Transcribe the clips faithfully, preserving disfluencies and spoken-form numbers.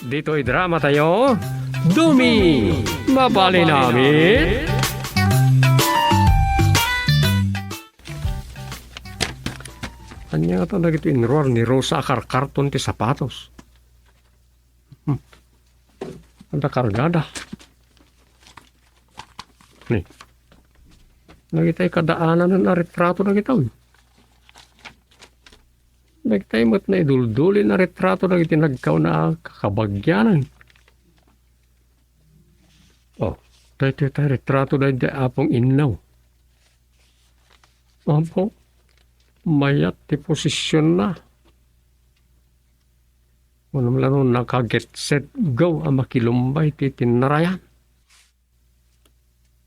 Ditoy drama tayo, Dumi! Mabalin Amin? Ania ngata dagiti inruar ni Rosa a karkarton ti sapatos? Hmm. Adda kargada. Ni. Dagitay kadaananen a retrato dagitoy. Dagitay met naiduldulin a retrato dagiti nagkauna a kakabagianan. Oh, daytoy tay retrato daydi Apong Innaw. Apo, mayat ti posisionna. Ngem la no nakagetset go a makilumbay ti tinnarayan.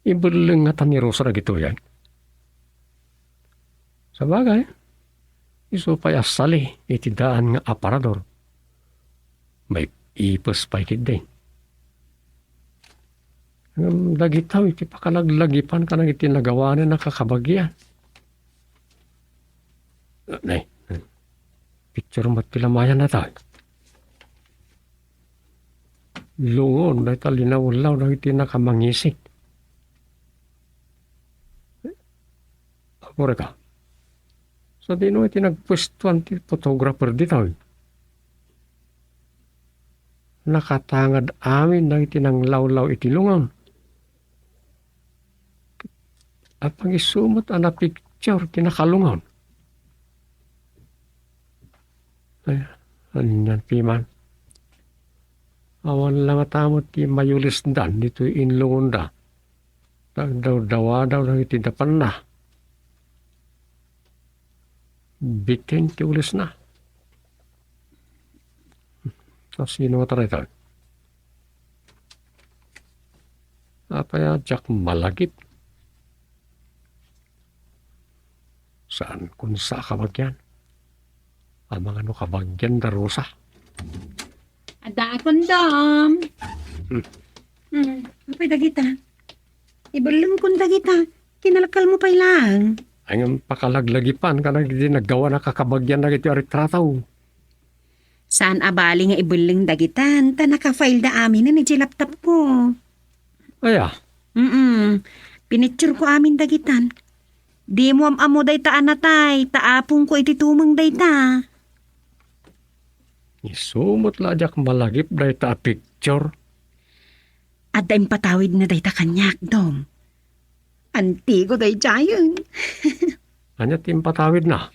Ibelleng ngata ni Rosa dagitoy, ay? Sabagay, isu pay a sali iti daan nga aparador. Maipipes pay ketdi. Ngem dagitoy ti pakalaglagipan kadagiti nagawanen a kakabagian. Nay, picture met ti lamayan nata. Lungon dayta linawlaw dagiti nakamangisik. Apo reka. Sadino iti nagpuestuan ti photographer ditoy? Nakatangad amin dagiti nanglawlaw iti lungon. Apay isu met a napicture ti nakalungon? Ay, anian piman. Awan la ngata met ti mayulisdan ditoy inlungonda. Dagdawdawadaw dagiti dapanna. Bitin ti ulisna. Kasino nga taray tayo? Apay a diak malagip? Saan kun sa kabagian? Amangan no kabagian da Rosa. Adda a kondom. Hmm. Hmm, apay dagita? Ibellengkon dagita. Kinalkalmo pay laeng. Ay, ngem pakalaglagipan kadagiti naggawa na kakabagian dagiti a retrato. Saan a bali nga ibelleng dagitan, ta naka-file da aminen iti laptop ko. Aya? Mm-mm. Pinicture ko amin dagitan. Dimo am-ammo dayta a natay, ta apongko iti tumeng dayta. Isu met la a diak malagip dayta a picture. Adda impatawidna dayta kaniak, Dom. Antigo daydiayen. Ania ti impatawidna?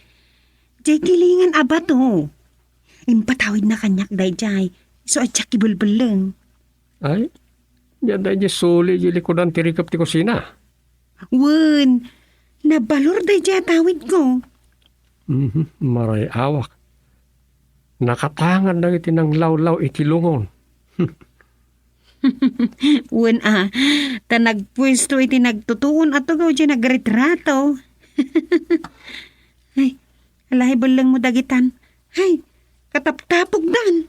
Diay kilingan a bato. Impatawidna kaniak daydiay. Isu a diak kibelbelleng. Ay, diay daydiay suli diay likudan ti rikep ti kusina. Wen, nabalor daydiay a tawidko. Mhm, maray-awak. Nakatangad dagiti nanglawlaw iti lungon. Wen a, ta nagpuesto iti nagtutuon a tugaw diay nagretrato. Ay, alahi bellengmo dagitan. Ay, kataptapogdan.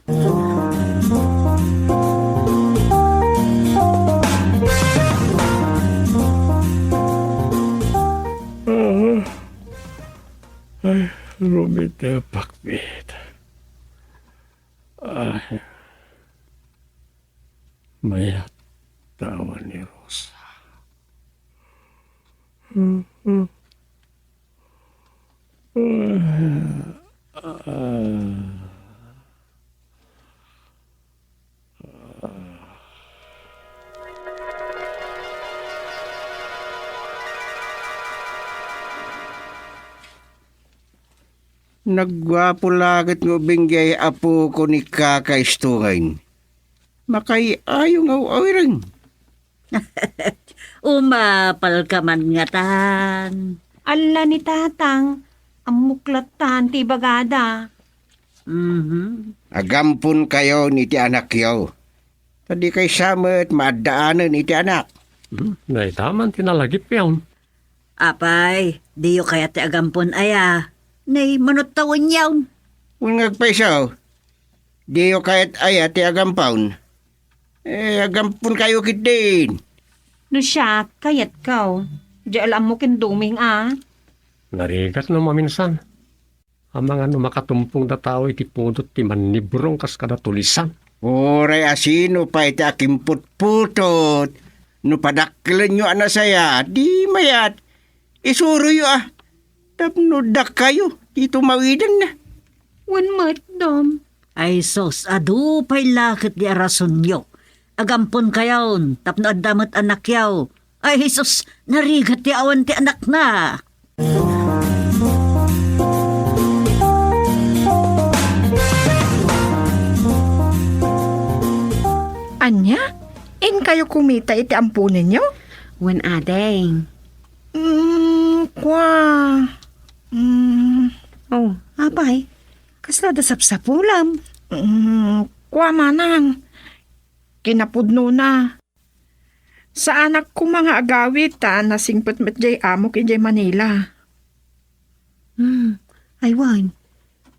Ah, ay, rumitepak met. Ay, mayat ta awan ni Rosa. Nagguapo la ket nga ubing diay apoko ni Kaka Istungen. Makay-ayo nga aw-awiren. Umapalka man ngatan. Alla ni Tatang, ammok lattan ti ibagada. Mhm. Agamponkayon iti anakyo. Ta dikay sa met maaddaanen iti anak. Hmm, dayta man ti nalagipyon. Apay, diyo kayat ti agampon aya? Nay, manuttawenyon. Wen nga agpayso, diyo kayat aya ti agampon? Eh, agamponkayo ketdin. No siak, kayatko. Diay la ammo ken Doming a. Narigat no maminsan. Amangan no makatumpong da tao iti pudot ti mannibrong kas kada tulisan. Uray asino pay ti akimputputot, no padakkelenyo a nasayaat, di mayat. Isuroyo a, tapno dakkayo ti tumawidenna. Wen met, Dom. Ay sus, adu pay la ket di a rasonyo. Agamponkayon, tapno adda met anakyo. Ay sus, narigat ti awan ti anakna. Ania? Inkayo kumita iti amponenyo? Wen, ading. Mm, kua. Mm. Oh, apay? Kasla da sapsapulam? Mm, kua manang. Kinapudnona. Saanak koma nga agawid ta nasingpet met jay amok idiay Manila. Hmm, ay wen.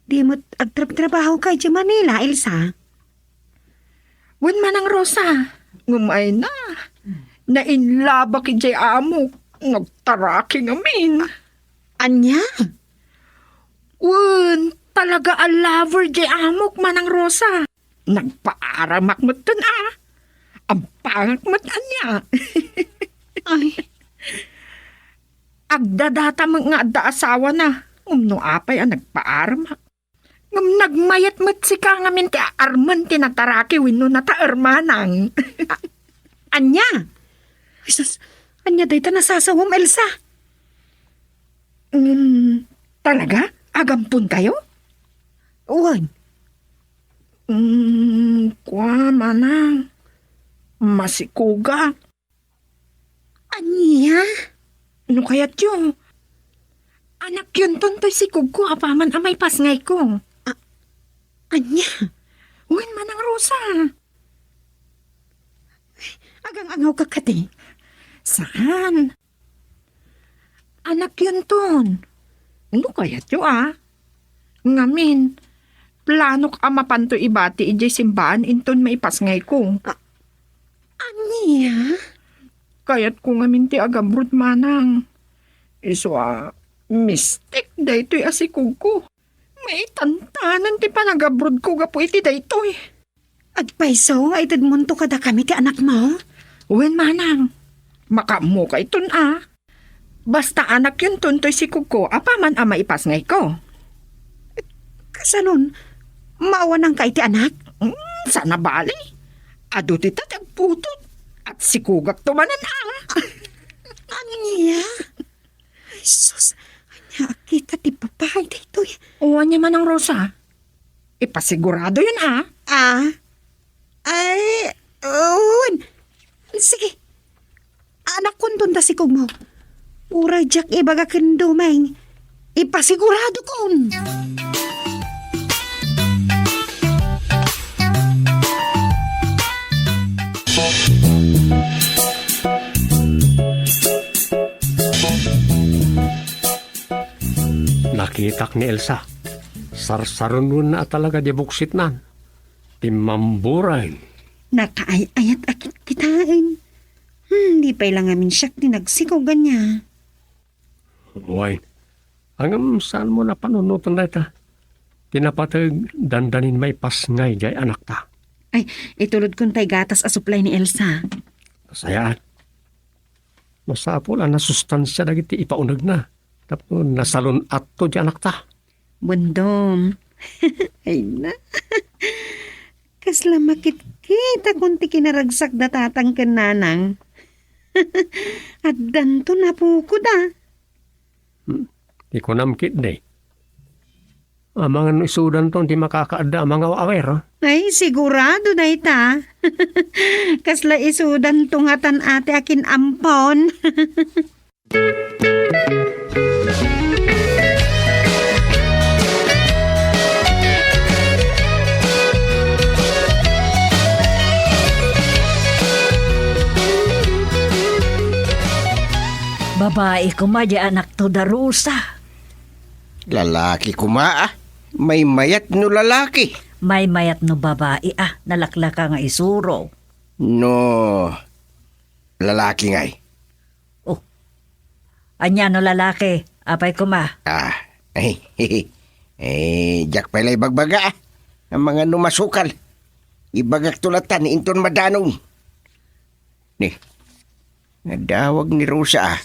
Di met agtrabtrabahoka idiay Manila, Elsa? Wen, Manang Rosa, ngem ay na, nainlabak idiay amok, nagtaraki ngamin. Ania? Wen, talaga a lover jay amok, Manang Rosa. Nagpaaramak metten a. Ampangak met ania. Ay. Agdadata met nga adda asawana. Ngem no apay a nagpaaramak. Ngem nagmayat met sika ngamin ti aarmen ti nataraki wenno nataer, manang. A-, ania? Jesus, ania dayta nasasawem, Elsa? Mm, talaga? Agamponkayo? Wen. Mm, kua, manang. Masikogak. Ania? No kayatyo, anakyonton toy sikogko apaman a maipasngayko. A-, ania? Wen, Manang Rosa. Agang-angawka kadi? Saan? Anakyonton. No kayatyo a. Ngamin, planok a mapanto ibati idiay simbaan inton maipasngayko. A-, ania? Kayatko ngamin ti agabroad, manang. Isu a, mistik daytoy a sikogko. Maitantanan ti panagabroadko gapu iti daytoy. Agpayso nga itedmonto kadakami ti anakmo? Wen, manang. Makaammoka iton a. Basta anakyonton toy sikogko apaman a maipasngayko. Kasanon, maawananka iti anak? Mm, saan a bali. Adu ti ta ti agputot. Agsikogakto manen a. Ania? Ay, sus, ania a kita ti babai daytoy? O, ania, Manang Rosa? Ipasiguradoyon a. Ah? Ay, wen. Sige. Anakyonton ta sikogmo. Uray diak ibaga ken Domeng. Ipasiguradokon. Nakitak ni Elsa. Sarsarunoenna a talaga diay buksitnan. Timmamburen. Nakaay-ayat a kitkitaen. Hmm, di pay la ngamin siak ti nagsikog ania. Wen, ngem saanmo a panunoten dayta? Ti napateg, dandanin maipasngay diay anakta. Ay, itulodkon tay gatas a supply ni Elsa. Sayaat. Masapul a nasustansia dagiti ipaunegna tapno nasalun-atto ti anakta. Wen, Dom. Ay na. Kasla makitkitakon ti kinaragsak da tatang ken nanang. Addanton a pukod a. Hmm. Ti kunam ketdi. Amangan no isudanton ti makakaadda a mangaw-awir, a? Ay, sigurado dayta. Kasla isudanto ngatan a ti akin-ampon. Babai koma diay anakto, Darusa. Lalaki koma, a. Maymayat no lalaki. Maymayat no babai, a. Nalaklaka nga isuro. No lalaki ngay. Oh. Ania no lalaki? Apay koma? Ah, eh, eh, diak pay la ibagbaga, a. Amangan no masukal. Ibagakto latta ni inton madanon. Ni, nadawag ni Rosa, ah.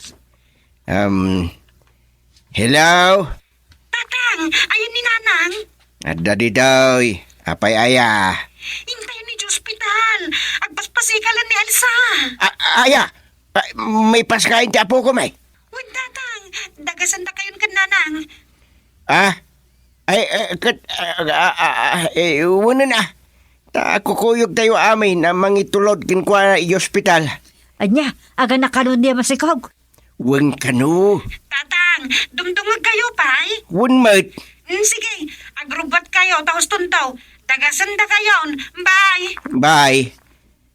Um, hello? Tatang, ayan ni Nanang. Adda ditoy. Apay aya? Intayen ni ospital. Agpaspasikalan ni Elsa. A-, aya? Ah, may paskayen ti apokon, eh. Wen, Tatang. Dagasandakayon ken Nanang. Ah? Ay, eh, ket, ah, ah, ah, ah, eh, wen, ah. Ta kukuyogtayo amin a mangitulod kenkuana iti ospital. Ania, agana kano ni masikog? Wen kano. Tatang, dumdumngegkayo pay? Wen met. Mm, sige, agrubbuatkayo ta hustonto. Dagasandakayon. Bye. Bye.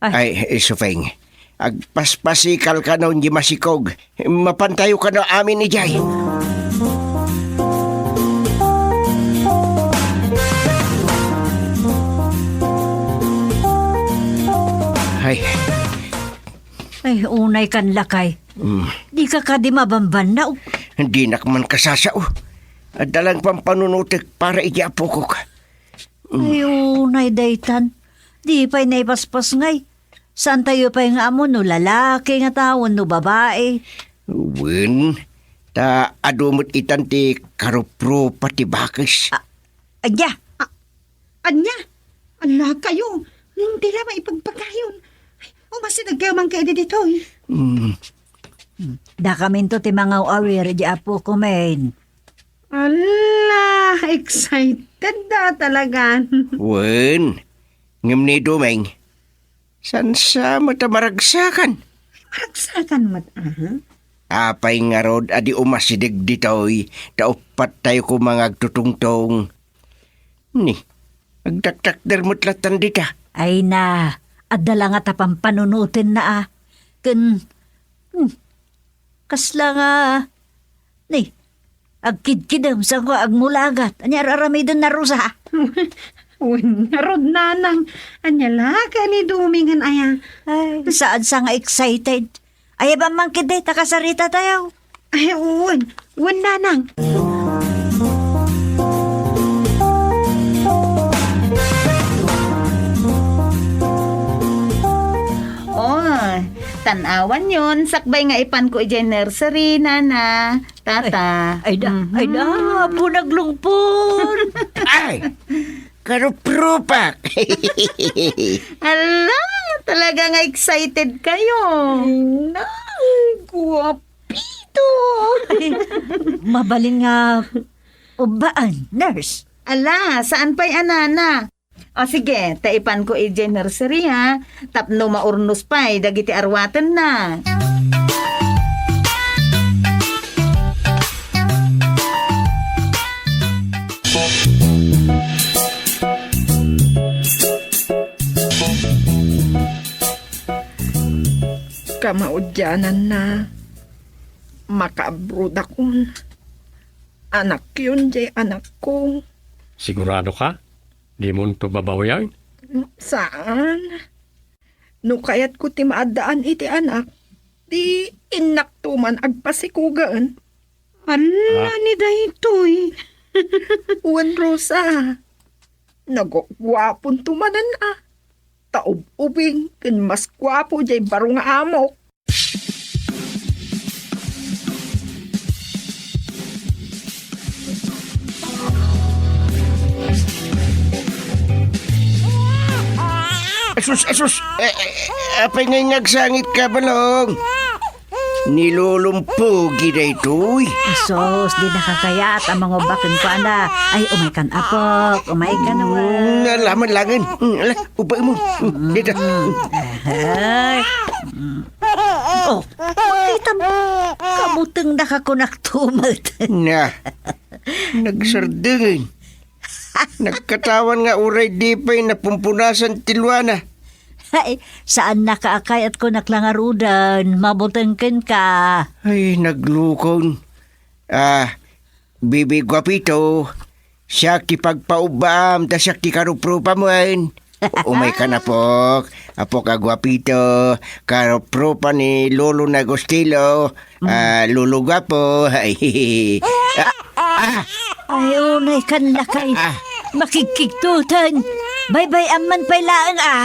Ay. Ay, Sufeng, agpaspasikal kano iti masikog. Mapantayo kano amin idiay. Ay. Ay, unay kan lakay. Mm. Dika kadi mabambannaw? Dinak man kasasao. Adda lang pampanunotek para iti apokok. Ay, unay daytan. Di pay naipaspas ngay. Saantayo pay nga ammo no lalaki nga tao wenno babai. Wen, ta adu met itan ti karuprupa ti bakes. A-, ania? A-, ania? Alakayo, dila maipagpagayon. Ay, umasidegkayo man kadi ditoy. Mm. Dakaminto ti mangaw-awir iti apokomin. Ala, excited da talagan. Wen, ngem ni Dumeng, saan sa met a maragsakan? Maragsakan met, aha. Apay ngarud a di umasideg ditoy, ta uppat tayo koma nga agtutungtong. Ni, agtaktakder met lattan dita. Ay na, adda la nga ta pampanunotenna a. Ken, hmm, kasla nga, ni, agkidkidem, saan ko agmulagat. Ania ar-aramidenna, Rosa? Wen, ngarud, Nanang. Ania la, ken ni Dumeng aya? Ay, saan sa nga excited. Aya bang man ketdi, ta kasarita tayo. Ay, wen. Wen, Nanang. Oh, tan-awan yon, sakbay nga ipan ko idiay nursery, Nana, Tata. Ay, ay da, Mhm. ay da, apo naglungpon. Ay! Karuprupak! Ala, talaga nga excited kayo. Ay, nay, guapito. Ay, mabalin nga ubbaan, nurse. Ala, saan pay a nana? O sige, ta ipan ko idiay nursery, ha, tapno maurnos pay dagiti arwatenna. Kamaudiananna, makaabrodakon. Anakyon diay anakko. Sigurado ka? Dimonto babawian? Saan. No kayatko ti maaddaan iti anak, di innakto man agpasikugen. Ala, Ah. ni daytoy. Wen, Rosa, naguguaponto manen a. Ta ub-ubing ken mas guapo diay baro nga amok. Asus, asus! Eh, eh, apay ngay nga agsangit ka, Balong? Nilulumpogi daytoy. Asus, di nakakayat a mangubak kenkuana. Ay, umay kan, apok. Umay kan, Mm, apok. Nalaman langen. Mm, ala, ubay mo. Mm, dito. Mm. Ay. Mm. Oh, makita mo. Kabuteng na ka kunak tumat. Na. Nagsardengin. Nagkatawan nga uray di pay napumpunasan ti luana. Ay, saan na ka akayat ko naklangaruden. Mabuteng kenka. Ay, naglukon. Ah, Bibi Guapito, siak ti pagpaubbaam, ta siak ti karuprupam wen. Umay kan, apok, apok a Guapito, karuprupa ni Lolo Nagostilo, Mm. ah, Lolo Guapo. Ay, ah, ah. Ay, unay kan lakay. Ah. Makigkigtutan. Baybay-am man pay laeng a.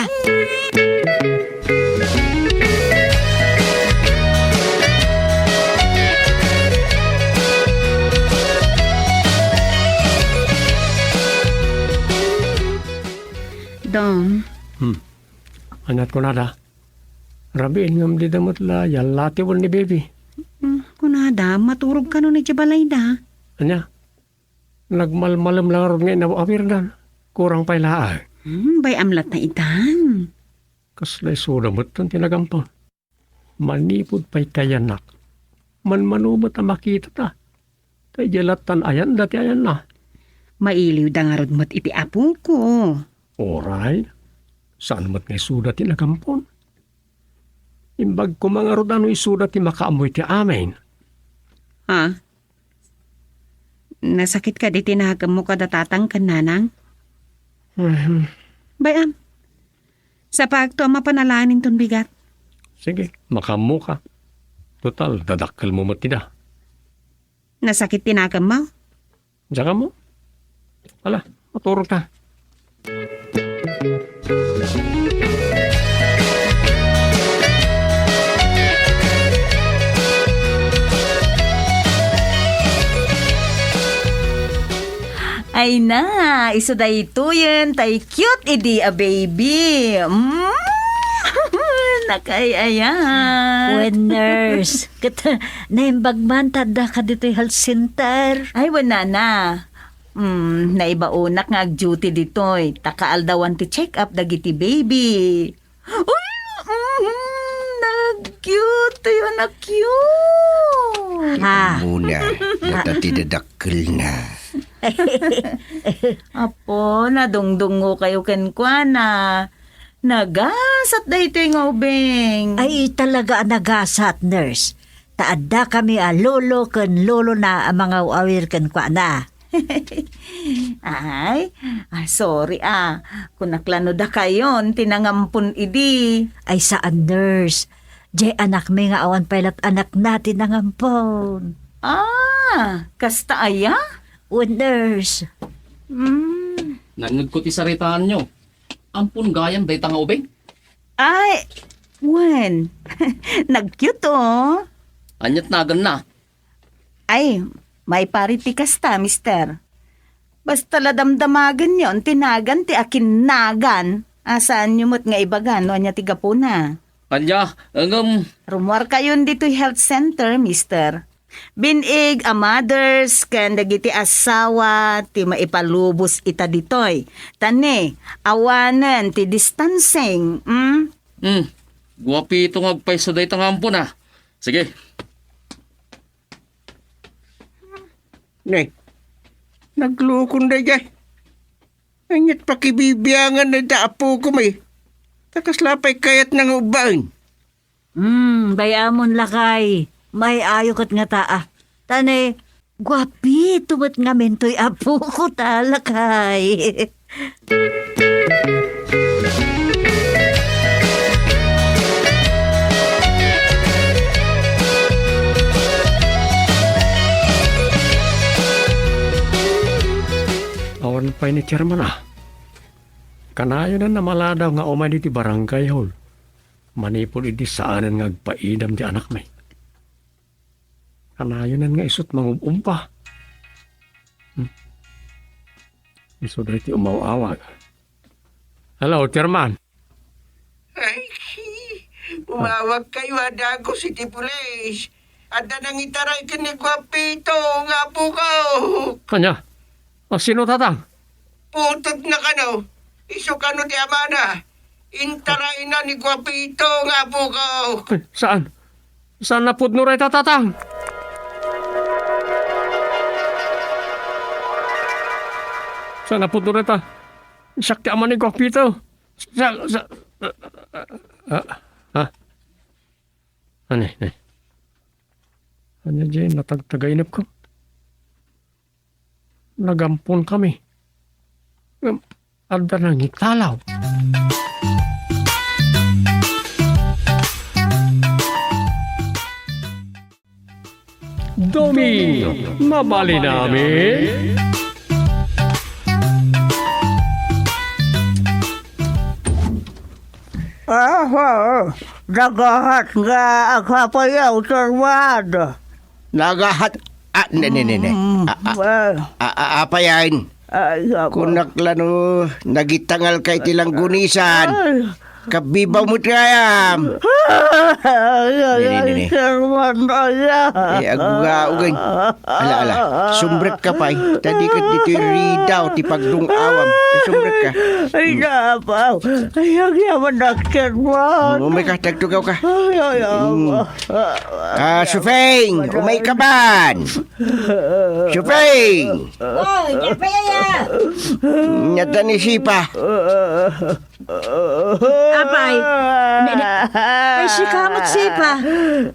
Dong. Hmm. Ania't kunada? Rabiin ngem dida met la yallatiwen ni Baby. Hmm, kunada, maturog kano idiay balayda. Ania? Nagmalmalem la ngarud nga inaw-awirdan. Kurang pay laeng. Hmm, bay-am latta itan. Kasla isuda metten ti nagampon. Manipud pay ti ayannak, manmano met a makitata. Ta idiay lattan ayanda ti ayanna. Mailiwda ngarud met iti apoko. Uray, saan met nga isuda ti nagampon? Imbag koma ngarud a no isuda ti makaammo iti amin. Ha? Nasakit kadi ti nakemmo kada tatang ken nanang? Ahem. Bay-am. Sapaakto a mapan alaen inton bigat. Sige, makaammoka. Total, dadakkelmo met ida. Nasakit ti nakemmo? Diak ammo. Ala, maturog ta. Ay na, isu daytoyen tay cute idi a baby. Mm. Nakaay-ayat. Wen, nurse. Ket naimbag man ta addaka ditoy health center. Ay, wen, nana. Mm, naibaonak nga ag-duty ditoy, ta kaaldawan ti check-up dagiti baby. Uy, mm, nag-cute tayo, na-cute. Ha? Muna, no ta ti dadakkelna. Apo, nadungdungo kayo kenkuana. Nagasat daytoy nga ubing. Ay, talaga a nagasat, nurse. Ta adda kami a lolo ken lolona a mangaw-awir kenkuana. Ay, ah, sorry, ah. Kunak la no dakayon ti nangampon idi. Ay, saan, nurse. Diay anakmi nga awan pay lat anakna ti nangampon. Ah, kasta aya? Wen, nurse. Mm. Nangngegko ti saritaanyo. Ampon gayam dayta nga ubing? Ay, wen. Nag-cute, oh. Ania't naganna? Ay, maiparit ti kasta, mister. Basta la damdamagenyo ti nagan ti akinnagan. A, saanyo met nga ibaga no ania ti gapuna. Ania, ngem rummuarkayon ditoy health center, mister. Biig a mothers ken dagiti asawa ti maipalubos ita ditoy. Ta ne, awanen ti distancing, mm? Hmm, guapito nga agpayso dayta nga ampon, ah. Sige. Ne, naglukon daydiay. Ania't pakibibiangan dayta apokon, eh. Ta kasla pay kayatna nga ubbaen. Hmm, bay-amon, lakay. Maay-ayo ket ngata, ah. Ta ne, guapito met ngamin toy apoko ta, lakay. Awan pay ni Chairman, ah. Kanayonan a maladaw nga umay ditoy barangay hall. Manipud idi saanen nga agpaidam ti anakmi. Kanayonan nga isu't mangub-ubba. Hmm. Isu daytoy umaw-awag. Hello, Chairman. Ay, umawag kayo a dagus iti pulis. Adda nangitaray ken ni Guapito nga apoko. Ania? A, sino, Tatang? Putot na kano. Isu kano ti amana. Intarayna ni Guapito nga apoko. Ay, saan? Saan napudno dayta, Tatang? Saan napudno dayta? Siak ti ama ni Guapito. Sa, sa, ah, ah, ah. Ani, ni. Ania diay natagtagainepko? Nagamponkami. Ngem adda nangitalaw. Domi, mabalin amin? Aha, nagahat nga agpapayaw, Chairman. Nagahat? Ah, ne, ne, ne, ne. Mm, A, a, ah. a, a, apayan. Ay, apo. Kunak la no, nagitangal ka iti langgunisan. Ay. Kabibaw met gayam. Ay, ay, Ne, ne, ne, ay, ne. Chairman, ay, ah. Eh, aguga-ugan. Ala, ala. Sumrek ka pay. Ta di ket ditoy ridaw ti pagdung-awam. Eh, sumrek ka. Ay, Mm. naapaw. Ay, agyaman na, Chairman. Mm, umay ka, tagtugaw ka. Ay, ay, ay. Mm. Ah, Sufeng, umay ka ban. Sufeng! Oh, diak pay aya. Nata ni Sipa. Apay, ne, ne, ay, sika met, Sipa.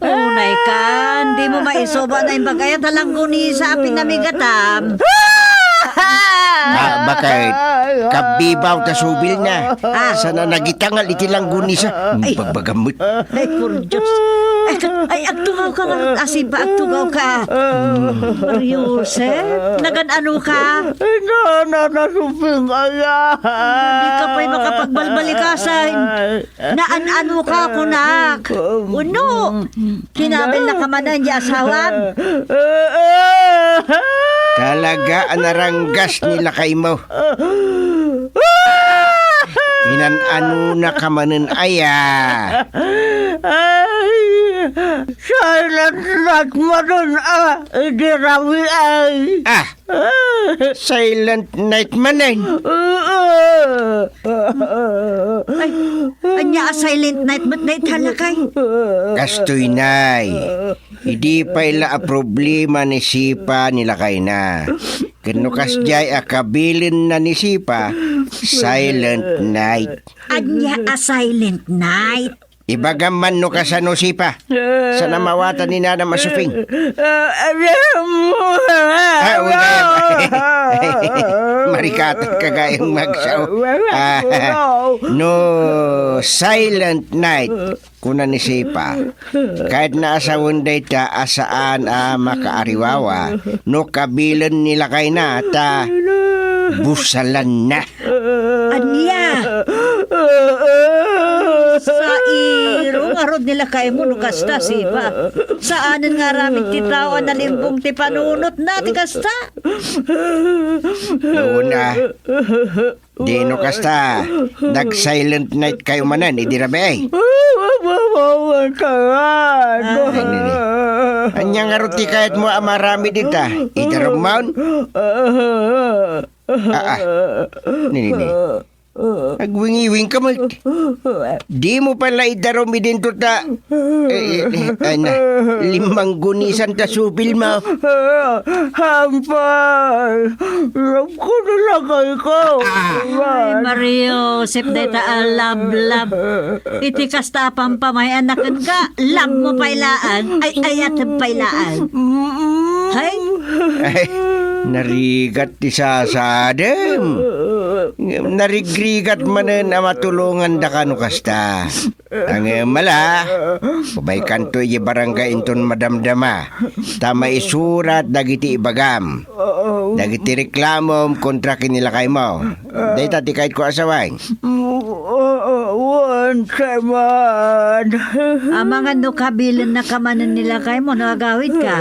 Unay kan, dimo maisuba na imbag aya ta langgunisa a pinamigatam. Ah, bakit? Kabibaw ta subil na. Ah. Sana nagitangal iti langgunisa. Ay. Bagbagam met. Ay, por Dios. Ay, ka-, ay, agtugaw ka nga, Sipa, agtugaw ka. Mario Joseph, nagan-ano ka? Nana, nasuping aya. Di ka pay makapagbalbalikasan. Naan-ano ka, kunak? Uno, kinabil na ka manen di asawam? Talaga a naranggas ni lakaymo. Inan-ano na ka manen aya? Ay, silent night manen a, idi rabii ay. Ah, silent night manen. Ay, ania a silent night met dayta, lakay? Kastoy, nay. Idi pay la a problema ni Sipa ni lakayna. Ken no kasdiay a kabilenna ni Sipa, silent night. Ania a silent night? Ibagam man no kasano, Sipa. Sana mawatan ni Nanam a Sufing. Ah, uy, kaya. Marikatan ka gayam magsao. Ah, no silent night, kuna ni Sipa, kayatna a sawen dayta a saan a makaariwawa no kabilen ni lakayna ta busalanna. Ania? Sairo ngarud ni lakaymo no kasta, Sipa. Saanen nga aramid ti tao a nalimbong ti panunotna ti kasta. Una, di no kasta, nag-silent night kayo manen idi rabii. Ay, nini. Ania ngarud ti kayatmo a maaramid ita? Idarumon? Ah, ah. Nini, nini. Agwingiwing ka met. Di mo pala idarum idinto ta, eh, eh, eh, ay na, limang gunisan ta subil mo. Hampay, love ko na lakay ko. Ah. Ay, Mario, sip dayta a love, love. Iti kasta a pampamay-annak kenka, love mo pay laeng, ay, ayateb pay laeng. Mm-mm. Hay? Ay, narigat ti sasadem. Ngem narigrigat manen a matulongandaka no kasta. Ngem ala, umaykanto idiay barangay inton madamdama, ta maisurat dagiti ibagam. Dagiti reklamom kontra ken ni lakaymo. Dayta ti kayatko a sawen. Wen, Chairman. Amangan no kabilennaka manen ni lakaymo no agawidka.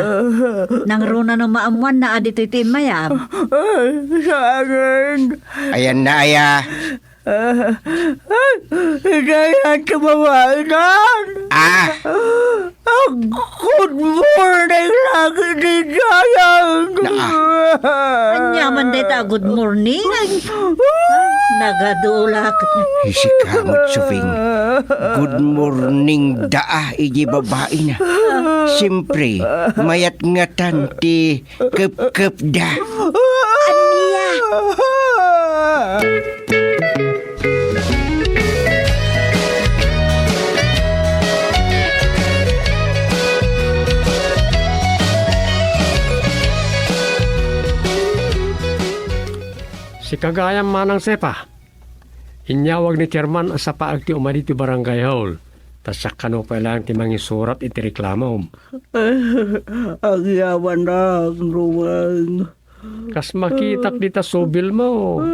Nangruna no maammoanna a ditoy ti immayam. Ay, saanen. Ayanna aya. Dayan ti babaenan. Ah. Ah, good morning, langit ni Dayan. Naa. Ania man dayta a good morning? Ay, nagadulak. Isika met, Sufing. Good morning daa iti babaina. Siyempre, mayat ngatan ti kepkepda. Ania? Sika gayam, Manang Sepa. Inyawag ni Chairman a sapaak ti umadi ti barangay hall. Ta siak kano pay laeng ti mangisurat iti reklamom. Agyaman, Ruben. Kas makitak dita subil mo.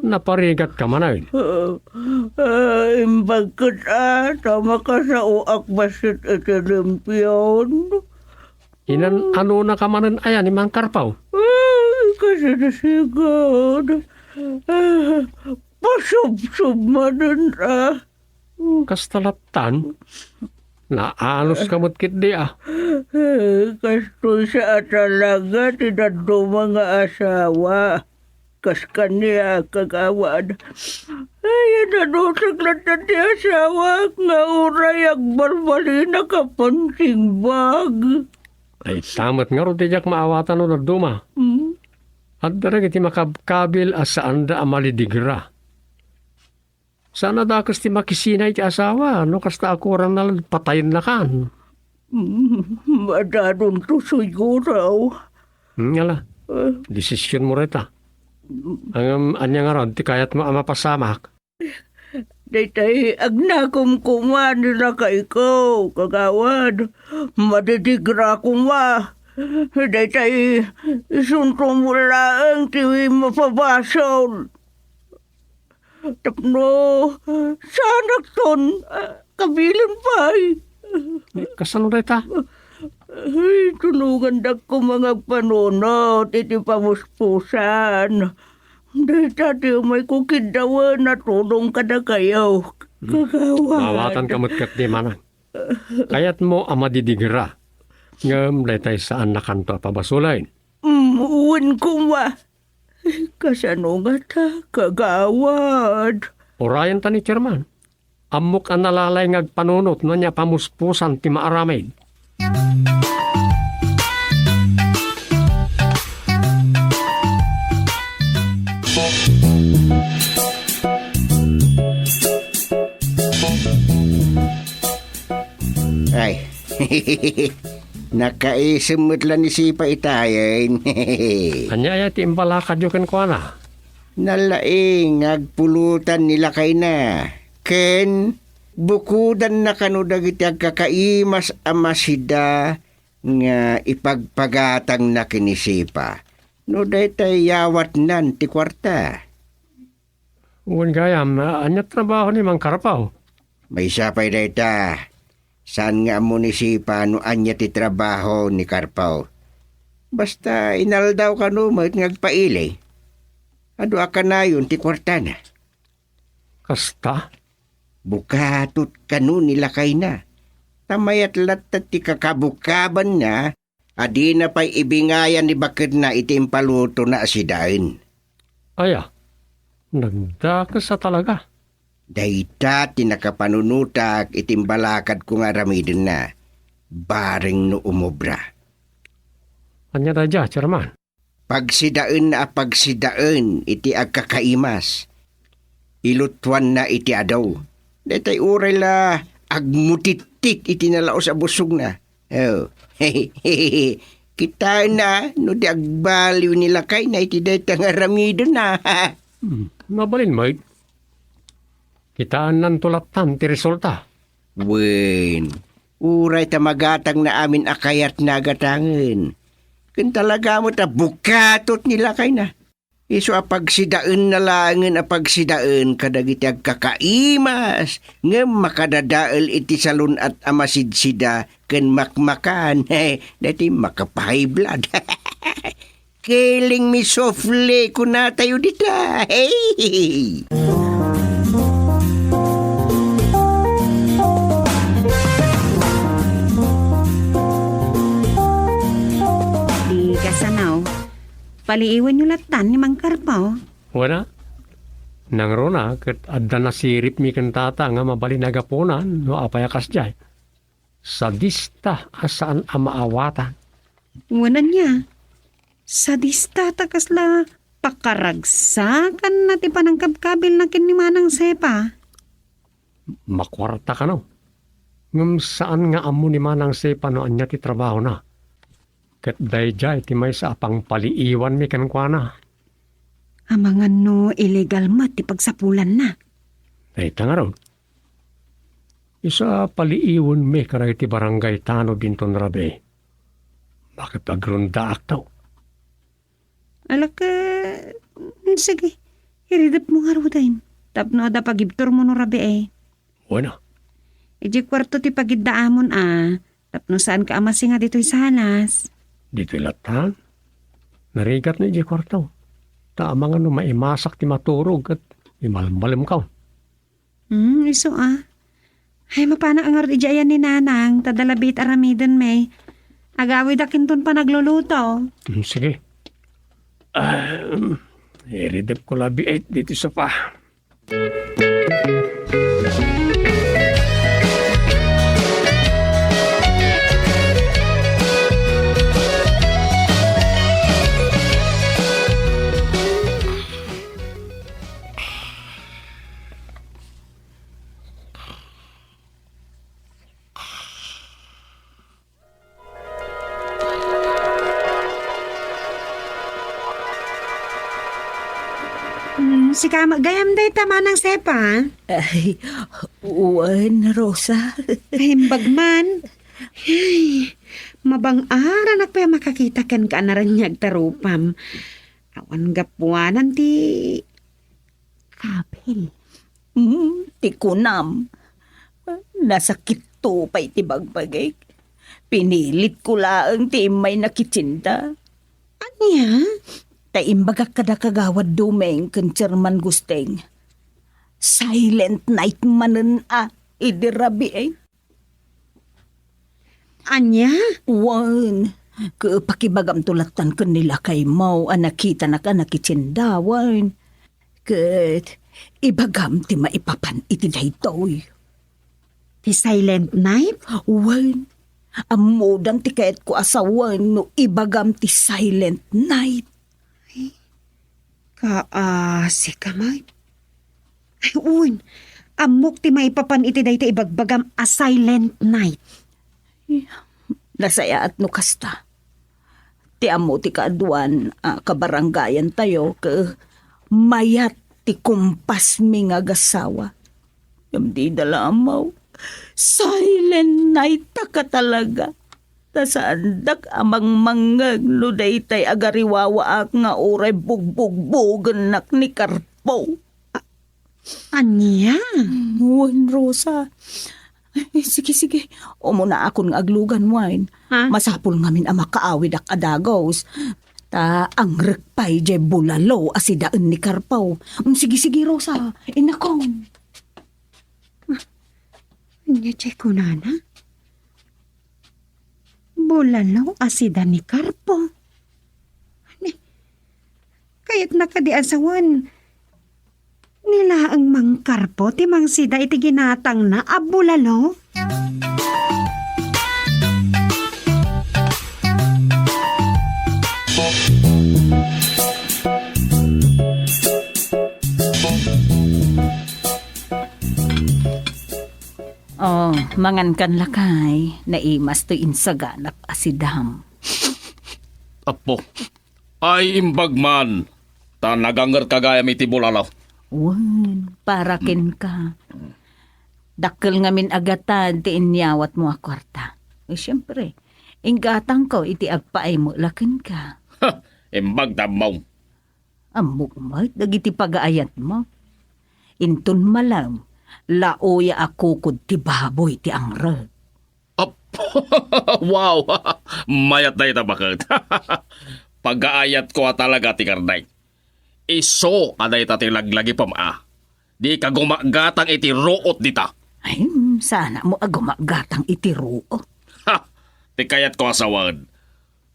Naparigatka manen. Ah, ah, imbag ket, ah, ta makasaoak bassit iti limpion. Inan-anonaka manen aya ni Mangkarpaw? Ay, kasino sigud? Ah, pasubsob manen, ah. Kasta lattan? Naanuska met ketdi, a. Eh, kastoy sa a talaga ti dadduma nga asawa. Kas kaniak, kagawad. Ay, nadusek lattan ti asawak nga uray agbalbalinak a pansimbag. Ay, ta met ngarud ti diak maawatan no dadduma. Hmm? Adda dagiti makabkabil a saanda a malidigra. Saan a dakes ti makisina iti asawa, no kasta a kuarana la patayennakan. Mm, madadonto siguro. Hmm, ala. Eh. Desisionmo dayta. Ngem, ania ngarud ti kayatmo a mapasamak? Daytay agnakom koma ni lakayko, kagawad. Madidigra koma. Daytay isuntom laeng ti mapabasol. Tapno saanakton, ah, kabilen pay. Eh, kasano dayta? Ay, tulongandak koma nga agpanunot iti pamuspusan. Dayta ti umayko kiddawen a tulong kadakayo, hmm, kagawad. Maawatanka met ketdi, manang. Kayatmo a madidigra, ngem daytay saannakanto a pabasolen. Mm, wen koma. Kasano ngata, kagawad? Urayenta ni Chairman. Ammok a nalalay nga agpanunot no ania pamuspusan ti maaramid. Ay. Nakaisem met la ni Sipa itayen. Ania aya ti imbalakadyo kenkuana? Nalaing nga agpulutan ni lakayna, ken bukodanna kano dagiti agkakaimas a masida nga ipagpagatangna ken ni Sipa no daytay yawatnan ti kuarta. Wen gayam, a-, ania trabaho ni Mangkarpaw? Maysa pay dayta, saan nga ammo ni Sipa no ania ti trabaho ni Karpaw. Basta inaldaw kano met nga agpaili. Adu a kanayon ti kuartana. Kasta? Bukatot kano ni lakayna. Ta mayat latta ti kakabukabanna a dina pay ibingayan ni bakedna iti impalutona a sidaen. Aya, nagdakes a talaga. Dayta ti nakapanunotak iti imbalakadko nga aramidenna, bareng no umobra. Ania daydiay, Chairman? Pagsidaenna a pagsidaen iti agkakaimas. Ilutuanna iti adu. Daytay uray la agmutittit iti nalaus a busogna. Oh. Kitaenna no di agbaliw ni lakayna iti dayta nga aramidenna. Hmm, mabalin met. Kitaennanto lattan ti resulta. Wen, uray ta magatangna amin a kayatna a gatangen. Ken talaga met a bukatot ni lakayna. Isu a pagsidaenna laengen a pagsidaen kadagiti agkakaimas ngem makadadael iti salun-at a masidsida ken makmakan. Daytoy makapahay blood. Killing me softly, kunatayo dita. Hey! Di kasano, paliiwenyo lattan ni Mangkarpaw. Wen a, nangruna ket adda nasiripmi ken tata nga mabalin a gapunan no apay a kasdiay. Sadista a saan a maawatan. Wen ania, sadista ta kasla pakaragsakanna ti panangkabkabilna ken ni Manang Sepa. Makuarta kano. Ngem saan nga ammo ni Manang Sepa no ania ti trabahona. Ket daydiay ti maysa a pangpaliiwanmi kenkuana. Amangan no illegal met ti pagsapulanna. Dayta ngarud. Isu a paliiwenmi kadagiti barangay tanod inton rabii. Bakit agrondaakto? Alaka, sige. Iridepmo ngaruden, tapno adda pagibturmo no rabii. Bueno. Idiay kuarto ti pagiddaamon a, tapno saanka a masinga ditoy salas. Ditoy latta? Narigat no idiay kuarto. Ta amangan no maimasak ti maturog ket imalmalemka. Hmm, isu a. Ay, mapanak ngarud idiay ayan ni Nanang, ta adda labiit aramiden, may. Agawidak inton panagluluto. Hmm, sige. Ah, iridepko labiit ditoy sofa. Hmm, sika met gayam dayta, Manang Sepa? Ay, wen, Rosa. Ay, imbag man. Ay, mabang-aranak pay a makakita kenka a naraniag ta rupam. Awan gapuanan ti Apil. Hmm, ti kunam. Nasakitto pay ti bagbagik. Pinilitko laeng ti immay na kitchenda. Ania? Ta imbagak kada Kagawad Dumeng ken Chairman Gusteng. Silent night manen a idi rabii. Ania? Wen, ket pakibagamto lattan ken ni lakaymo a nakitanak a nakitchendawan. Ket ibagam ti maipapan iti daytoy. Ti silent night? Wen, ammodan ti kayatko a sawen no ibagam ti silent night. Ay, kaasi ka met. Ay, wen, ammok ti maipapan iti dayta ibagbagam a silent night. Nasayaat no kasta. Ti ammo ti kaaduan a kabarangayantayo ket mayat ti kumpasmi nga agassawa. Ngem dida la ammo. Silent night taka talaga. Ta saandak a mangmangngeg no daytay agariwawaak nga uray bugbugbogennak ni Karpo. Ania? Wen, Rosa. Ay, sige, sige. Umunaakon nga aglugan, wen. Ha? Masapul ngamin a makaawidak a dagus. Ta angrek pay diay bulalo a sidaen ni Karpo. Mm, sige, sige, Rosa. Inakon. Ah, ania diay kunana? Bulalo a sida ni Karpo. Ni, kayatna kadi a sawen ni laeng Mang Karpo ti mangsida iti ginatangna a bulalo? Oh, mangankan lakay, naimas toy insaganak a sidam. Apo, ay imbag man, ta nagangerka gayam iti bulalo. Wen, para kenka. Dakkel ngamin a gatad ti inyawatmo a kuarta. Eh, siempre, inggatangko iti agpaay met la kenka. Ha! Imbag ta ammom. Ammok met dagiti pagaayatmo. Inton malem, laoya a kukod ti baboy ti angrek. Ap-, wow! Mayat dayta baket. Pagaayatko a talaga ti karne. Isu a dayta ti laglagipem a. Dika gumagatang iti ruot dita. Ay, mm, saanakmo a gumagatang iti ruot. Ha! Ti kayatko a sawen,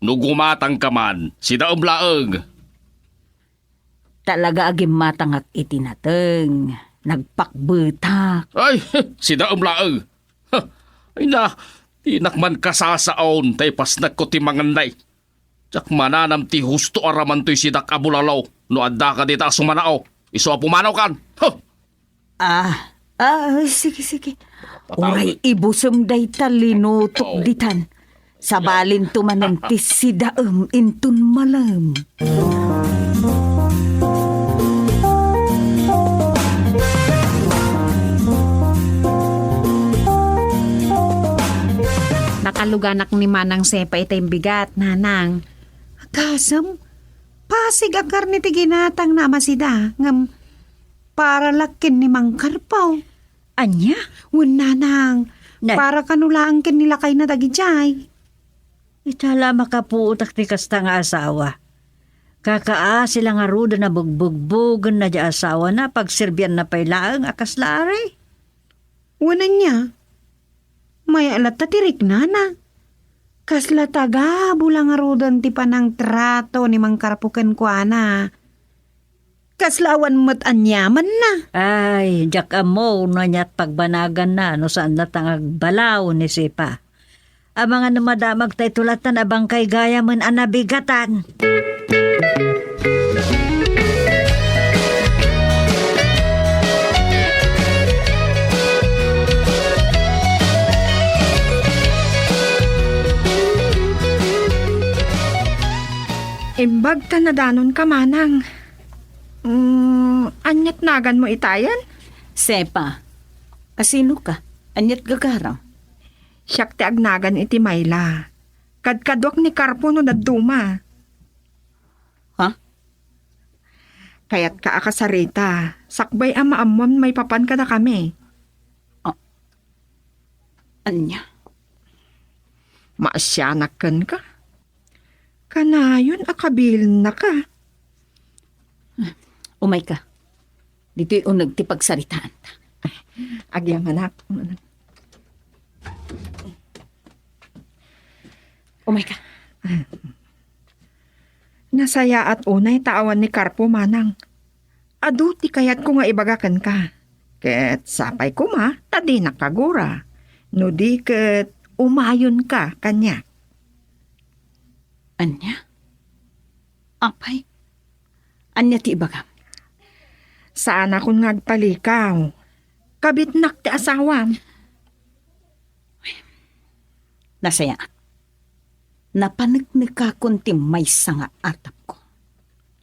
no gumatangka man, sidaem laeng. Talaga a gimmatangak iti nateng, nagpakbetak. Ay, sidaem laeng. Ha, ay na, dinak man kasasaon ta ipasnekko ti manganday. Diak mananam ti husto a raman toy sidak a bulalo no addaka dita a sumanao. Isu a pumanaw kan. Huh! Ah, ah, sige, sige. Patawad. Uray ibusem dayta linutok ditan. Sabalinto manen ti sidaem inton malem. Nakaluganak ni Manang Sepa ita imbigat, Nanang. Agasem, pasig a karne ti ginatangna a masida, ngem Para la ken ni Mang Karpo. Ania? Wen, nanang. Nay. Para kano laeng ken ni lakayna dagidiay. Ita la makapuotak ti kasta nga asawa. Kakaasi la ngaruden a bugbugbogenna ti asawana, pagserbianna pay laeng a kasla ari. Wen, ania? Mayat latta ti riknana. Kasla tagabu la ngaruden ti panangtrato ni Mang Karpo kenkuana. Kasla awan met aniamanna. Ay, diak ammo no aniat pagbanaganna no saan latta nga agbalaw ni Sepa. Amangan no madamagta ito latta a bangkay gayamen a nabigatan. Imbag ta nadanonka, manang. Mm, aniat naganmo itayen? Sepa, asinoka? Aniat gagaram? Siak ti agnagan iti Mayla. Kadkaduak ni Karpo no dadduma. Ha? Kayatka a kasarita, sakbay a maammoam maipapan kadakami. Ah, ania? Maasianak kenka? Kanayon a kabilennaka. Umayka. Ditoy uneg ti pagsaritaanta. Agyamanak. Umayka. Nasayaat unay ta awan ni Karpo, manang. Adu ti kayatko nga ibaga kenka. Ket sapay koma ta dinak kagura. No di ket umayonka kaniak. Ania? Apay? Ania ti ibagam? Saanakon nga agpalikaw. Kabitnak ti asawam. Nasayaat. Napaneknekakon ti maysa nga atapko.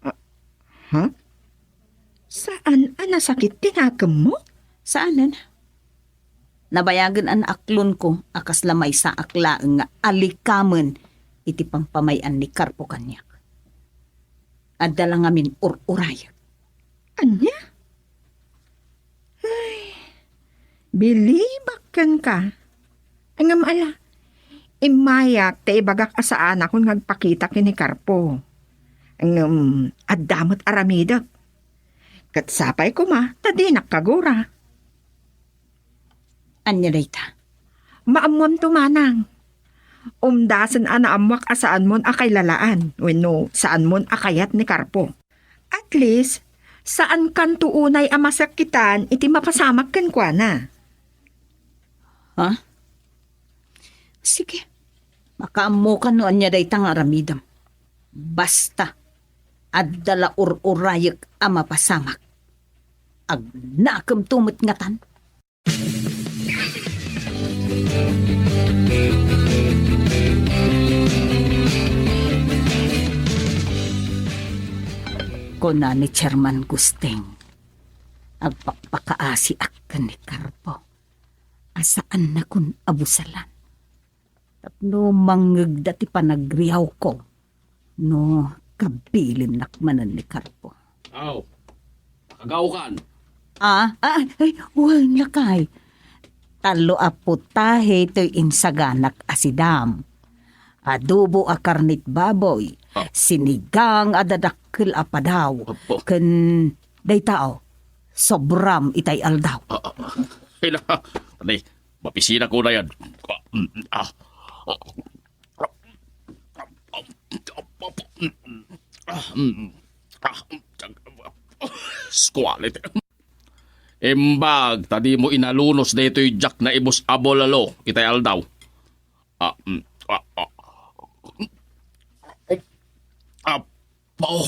Ah, ha? Saan a nasakit ti nakemmo? Saanen. Nabayagen a naaklonko a kasla maysaak laeng nga alikamen iti pampamay-an ni Karpo kaniak. Adda la ngamin ur-urayek. Ania? Ay, bilibak kenka. Ngem ala, immayak ta ibagak a saanakon nga agpakita ken ni Karpo. Ngem adda met aramidek. Ket sapay koma ta dinak kagura. Ania dayta? Maammoamto, manang. Umdasen a naammoak a saanmon a kailalaan wenno saanmon a kayat ni Karpo. At least, saankanto unay a masakitan iti mapasamak kenkuana. Ha? Sige. Makaammokan no ania dayta nga aramidem. Basta, adda la ur-urayek a mapasamak. Agnakemto met ngatan. Kuna ni Chairman Gusting, agpakpakaasiak ken ni Karpo a saannakon a busalan. Tapno mangngegda ti panagriawko no kabilinnak manen ni Karpo. Aw, nakagaokan. Ah, ah, ay, wen, lakay. Tallo a putahe toy insaganak a sidam. Adobo a karnit baboy, ah, sinigang a dadakkel a padaw, apo, ken dayta, oh, sobram itay aldaw. Ah, ah, ah. Kailangan, Mapisinak unay. Ah, mm, ah. Ah, mm, ah, mm, ah, squality. Imbag ta dimo inalunos daytoy diak naibus a bulalo itay aldaw. Ah, mm, ah, ah. Ah, Apo,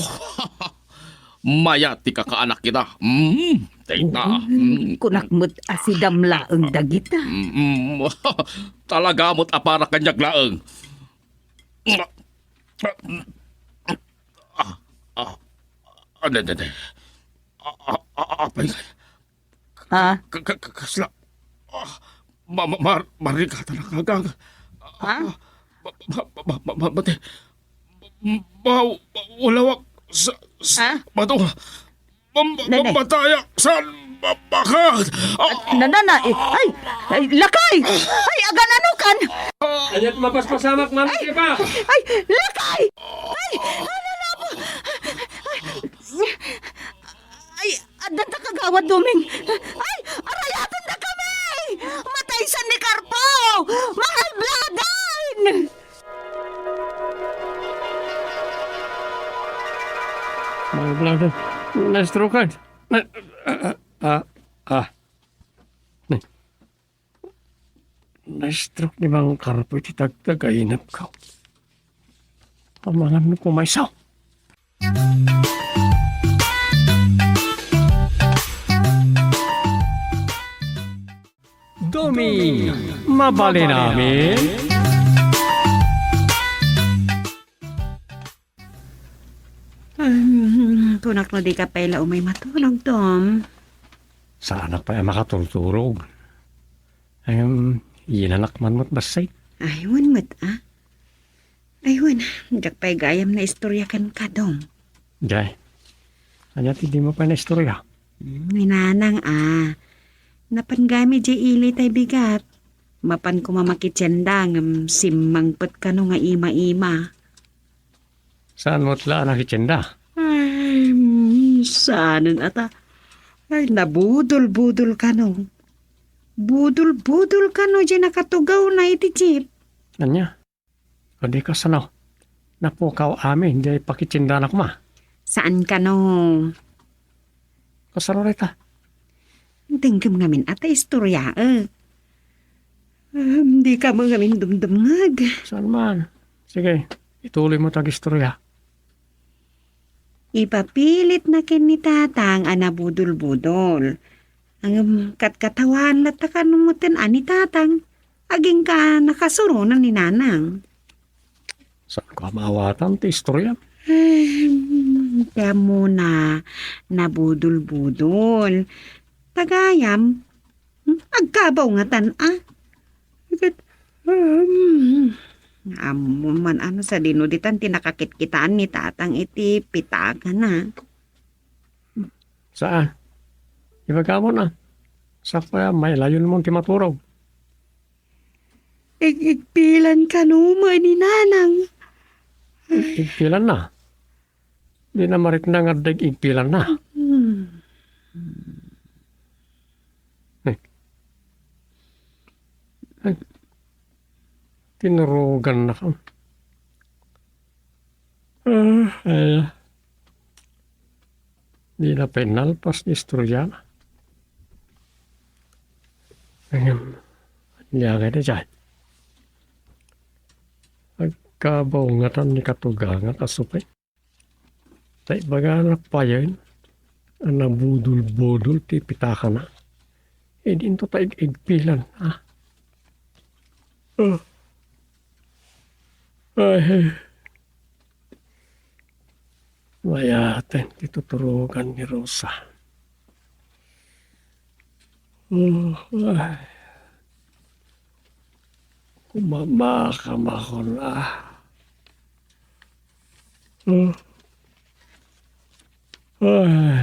mayat ti kakaanak ita. Mm, dayta. Oo, mm, kunak met a sidam laeng dagita. Mm, talaga met a para kaniak laeng. Ah, ah, ah, ne, ne, ne. Ah, ah, ah, apay. Ha? Ka-, ka-, ka-, kasla. Ah, ma-, ma-, mar-, marigatan ang agang. Ha? Ah, ma-, ma-, ma-, ma-, ma-, mate. Ma-, ma-, walawak sa, sa, ha? Bato. Mam-, Ne, ne. Mamatayak. Saan? Mabakat. Ah! Na, na, na, eh, ay, ay, lakay! Ay, aganano kan? Ania't mapaspasamak, Ma'am Ay, Kepa? Ay, lakay! Ay, ano na po? Ay, addan ta kagawad, Doming. Ay, arayaten da kami! Matay san ni Carpo! Mga ibladan! Mga ibladan. Na-stroke-an. Na, ah, ah, ah. Na-, na-stroke ni Mang Carpo iti tagtagainepko. Amangan no pumayso. Doming, mabalin amin? Hmm, kunak no dika pay la umay matulog, Dom. Saanak pay a makaturturog. Em, yinanak man met bassit. Ay, wen met, a. Ay, wen, diak pay gayam naistorya kenka, Dom. Jay, ania ti dimo pay naistorya? Hmm, ni Nanang, a. Napan gayam idiay ili tay bigat. Mapan koma makitienda ngem simmangpet kano nga ima-ima. Saan met la a nakitienda? Ay, mm, saanen ata. Ay, nabudol-budol kano. Budol-budol kano diay nakatugawna iti jeep. Ania? Adi kasano? Napukaw amin, diay pakitiendana koma. Saan kano? Kasano dayta? Denggem ngamin a ta istoryaek. Em, dika met ngamin dumdumngeg. Saan man? Sige, ituloy mo ti agistorya. Ipapilitna ken ni Tatang a nabudol-budol. Ngem katkatawaen latta kano metten a ni Tatang. Agingga nakasuronan ni Nanang. Saanko a maawatan ti istorya? Em, ti ammona, nabudol-budol. Ta gayam, hmm, agkabaw ngatan, a. Ket, em, ammon man a no sadino ditan ti nakakitkitaan ni Tatang iti pitakana. Saan? Ibagamon a. Sakbay a mailawon ti maturog. Ig-igpilan kano met ni Nanang. Igpilanna? Dina marikna nga adda ig-igpilanna. Hmm. Eh. Eh. Tinuroganna ka. Ah, ay. Dina pay nalpas ti istoriana. Ngem, ania ngay daydiay? Agkabaw ngatan ni katugangak a supe. Ta ibagana payen a nabudol-budol ti pitakana. Idinto ta ig-igpilan, a. Ah. Ay. Mayaten ti tuturogan ni Rosa. Oh, ay. Kumamakam ako na. Oh. Ay.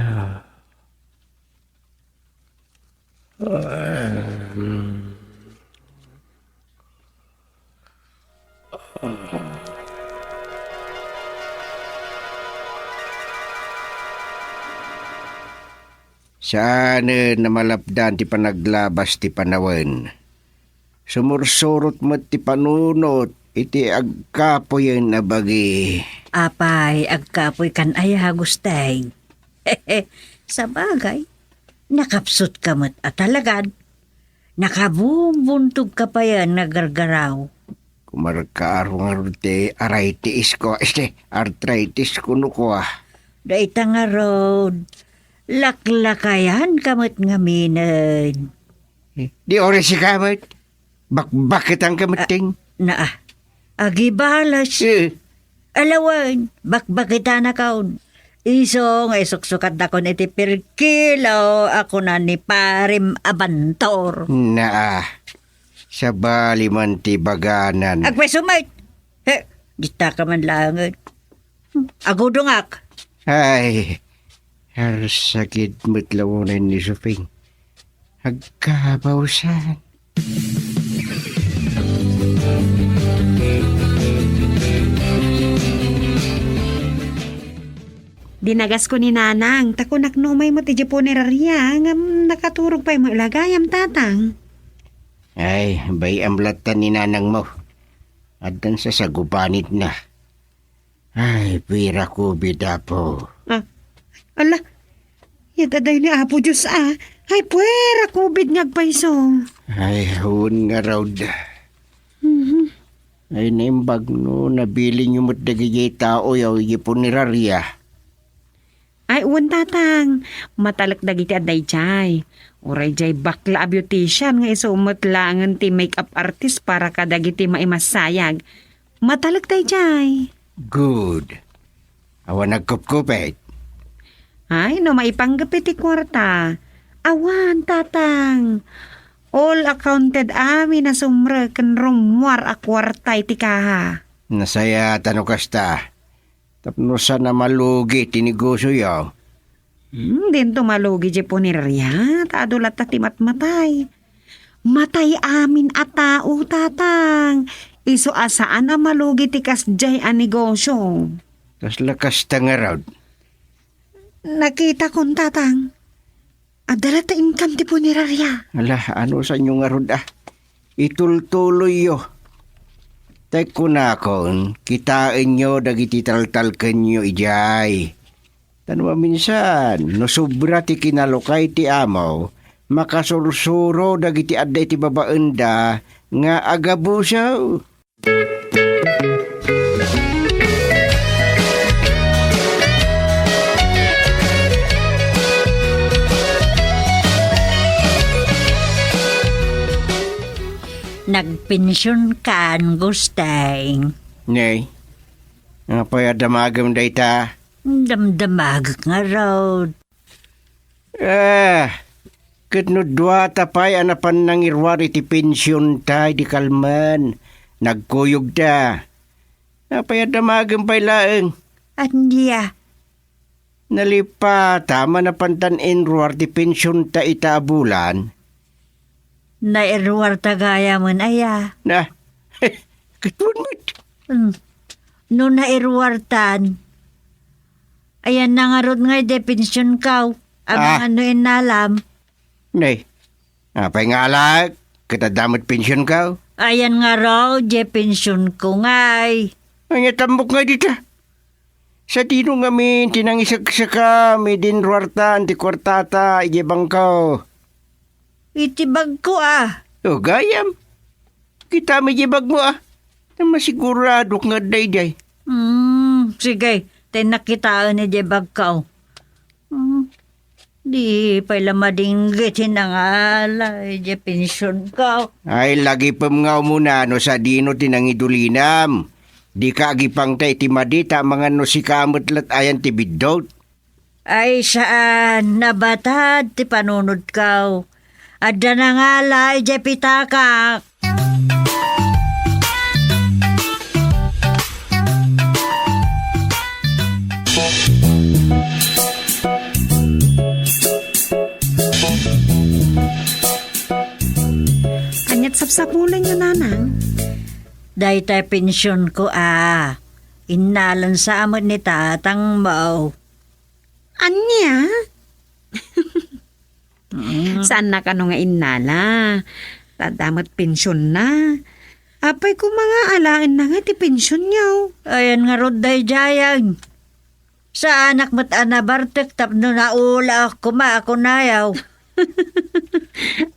Saanen a malapdan ti panaglabas ti panawen. Sumursurot met ti panunot iti agkapuyen a bagi. Apay, agkapuy kan aya, Agustin? Sabagay, nakapsutka met a talagad. Nakabubuntogka payen nga gargaraw. Kumarkaaro ngarud ti arthritis ko, este, arthritis ko no kua. Dayta ngarud, laklakayanka met ngamin. Di oras ka met. Bakbakitan ka met, ting. Naa. Agibalas. Eh. Alawen, bakbakitanakon. Isu nga isuksukatnakon iti pirkilo a kuna ni Parim Abantor. Naa. Sabali man ti baganan. Agpayso met. He, dita ka man langen. Agudongak. Ay, Arsakit met la unay ni Suping. Agkabawsan. Dinagasko ni Nanang, ta kunak no umay met idiay punerarya, ngem nakaturog pay met la gayam, Tatang. Ay, bay-am latta ni Nanangmo. Addan sasagubanitna. Ay, pira kubit, Apo. Ah, ala, yat aday ni Apo Dios, ah. Ay, pira kubit nga agpayso. Ay, wen ngarud. Mhm. Ay, naimbag no nabilinyo met dagidiay tao yaw idiay punerarya. Ay, wen, Tatang. Matalek dagiti adda idiay. Uray diay bakla a beautician nga isu met laengen ti make-up artist para kadagiti maimassayag. Matalek daydiay. Good. Awan nagkupkupet? Ay, no maipanggep iti kuarta. Awan, Tatang. All accounted amin a sumrek ken rummuar a kuarta iti kaha. Nasayaat no kasta. Tapno saan a malugi ti negosioyo. Hmm, dinto malugi diay punerarya, ta adu latta ti matmatay. Matay amin a tao, Tatang. Isu a saan a malugi ti kasdiay a negosio. Kasla kasta ngarud? Nakitakon, Tatang. Adda latta income ti punerarya. Ala, anusanyo ngarud, ah? Itultuloyyo. Tay kunakon, kitaenyo dagiti taltalkenyo idiay. Ta no maminsan, no sobra ti kinalukay ti amo, makasursuro dagiti adda iti babaenda nga agabuso. Nagpensionkan, Gusteng. Nay, apay a damagem dayta? Damdamagek ngarud. Ah, ket no duata pay a napan nangiruar iti pensionta idi kalman, nagkuyogta. Apay a damagem pay laeng? Ania? Nalipata, manapantan inruar ti pensionta ita a bulan. Nairuarta gayamen aya? Na, ket wen met. Hmm. No nairuartan, ayanna ngarud nga idiay pensionko. Ah. Amangan no innalam. Nay, apay nga alaek? Ket adda met pensionko? Ayan ngarud, idiay pensionko ngay. Ania tammok ngay dita? Sadino ngamin ti nangiseksekam idi inruartan ti kuartata idiay bangko? Iti bagko, a. O, gayam. Kitam idiay bagmo, a. Ta masiguradok nga adda idiay. Hmm, sige. Tay nakitaen idiay bagko. Hmm. Di pay la madinggit ti nangala idiay pensionko. Ay, lagipem nga umuna no sadino ti nangidulinam. Dika agipangta iti madi ta amangan no sika met la't ayan ti biddut. Ay, saan, nabatad ti panunotko. Adda nangala idiay pitakak. Ania't sapsapulenyo, Nanang? Daytay pensionko, a. Innalan sa met ni tatangmo. Ania? Mm. Saanna kano nga innala? Ta adda met pensionna. Apay koma nga alaenna nga ti pensionyo? Ayan ngarud daydiay. Saanak met a nabartek tapno naulaak koma a kunayo.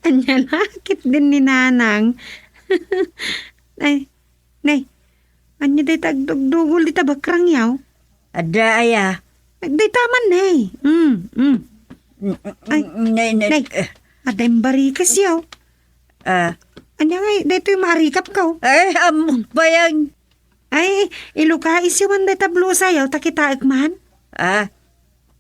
Ania la ketdin ni Nanang? Ay, Nay, ania dayta agdugdugol dita bakrangyo? Adda aya? Dayta man, nay. Mm, mm. Ay, nay, nay, nay, eh. Adda imbarikas yaw. Ah. Ania ngay, daytoy maarikapko. Ay, ammok pay yan. Ay, ilukaisyo man dayta blusayo, ta kitaek man. Ah,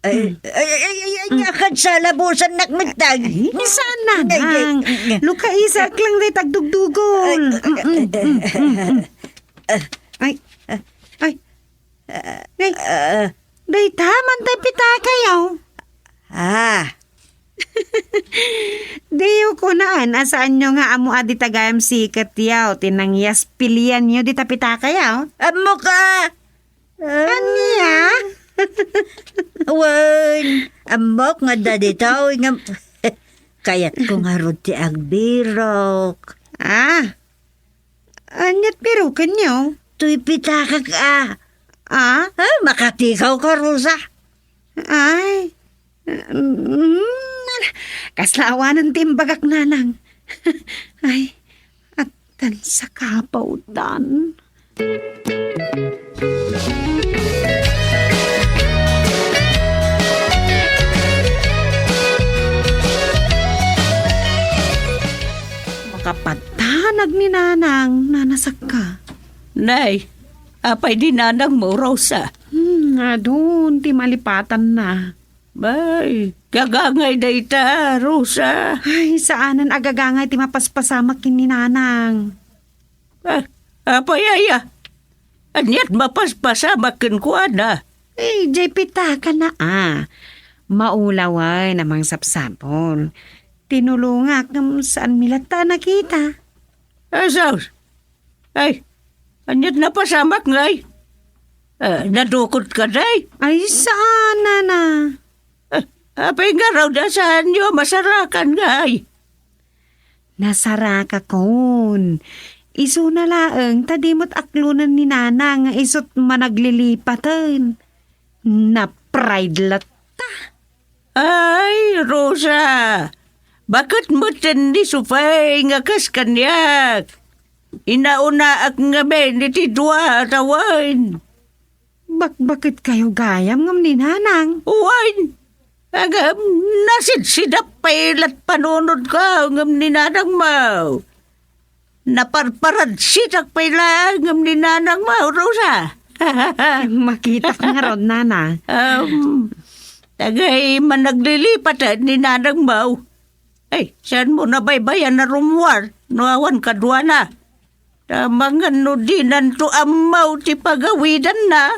Ay, Hmm. ay, ay, ay, ay, ay, Hmm. nga, kad sa labusan nak mitag. Ay, saan na, Ay, ay, nang? ay, ay. Lukaisa, aklang day tagdugdugol. Ay, ay, ay, Mm, mm, ay, mm, mm. Ay, ay, ay. Ah, Nay, ah, dayta man tay pitakayo. Ah. Diyo kunaan a saanyo nga ammo a dita gayam siketyo ti nangyaspilianyo dita pitakayo? Ammok a! Ah. Ania? Wen, ammok nga adda ditoy nga kayatko ngarud ti agbirok. Ah, ania't birokenyo? Toy pitakak a. Ah? Ah, makatikaw ka, Rosa. Ay, mm, kasla awanen ti imbagak, nanang. Ay, attan sa kapawtan. Makapatanag ni Nanang, nanasakka. Nay, apay di nanangmo, Rosa? Hmm, adun ti malipatanna. Bay, gagangay dayta, Rosa. Ay, saanen a gagangay ti mapaspasamak ken ni Nanang. Ah, apay aya? Ania't mapaspasamak kenkuana? Eh, jay pitakana a. Maulawen a mangsapsapul. Tinulongak ngem saanmi latta a nakita. Asaw, ay, ania't napasamak ngay? Ah, nadukot ka, day? Ay, saan, nana? Ah, apay ngarud a saanyo a masarakan ngay? Nasarakakon. Isuna laeng ta di met aklonen ni nana nga isu't managlilipaten. Na-pride latta. Ay, Rosa, baket metten ni Sufay nga kas kaniak. Inaunaak ngamin iti dua a tawen. Bakbaketkayo gayam ngem ni Nanang? Wen, ngem nasidsidak pay lat panunotko ngem ni Nanangmo. Naparparadsidak pay laeng ngem ni Nanangmo, Rosa. Makitak ngarud, nana. Um, dagay managlilipat ni Nanangmo. Ay, saanmo nabaybayan a rummuar no awan kaduana? Amangan no dinanto ammo ti pagawidanna.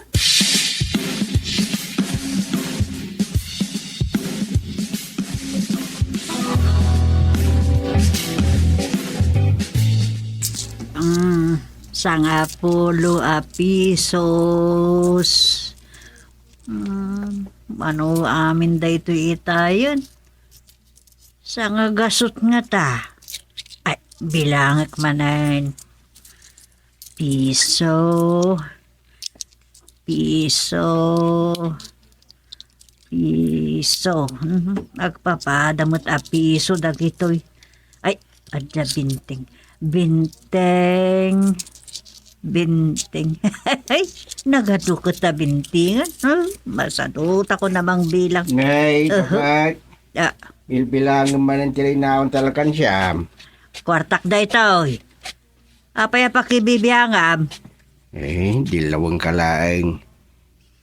Mm, sangapulo a pisos. Mm, mano amin daytoy itayen? Sangagasut ngata. Ay, bilangek manen. Piso. Piso. Piso. Mhm. Agpapada met a piso dagitoy. Ay, adda binteng. Binteng. Binteng. Ay, nagaduket a bintengan. Hmm, masadutako namang bilang. Nay, Aha. Babat. Ah. Bilbilangem manen ti linaon ti alkansiam. Kuartak daytoy. Apay a pakibibiangam? Eh, di lawengka laeng.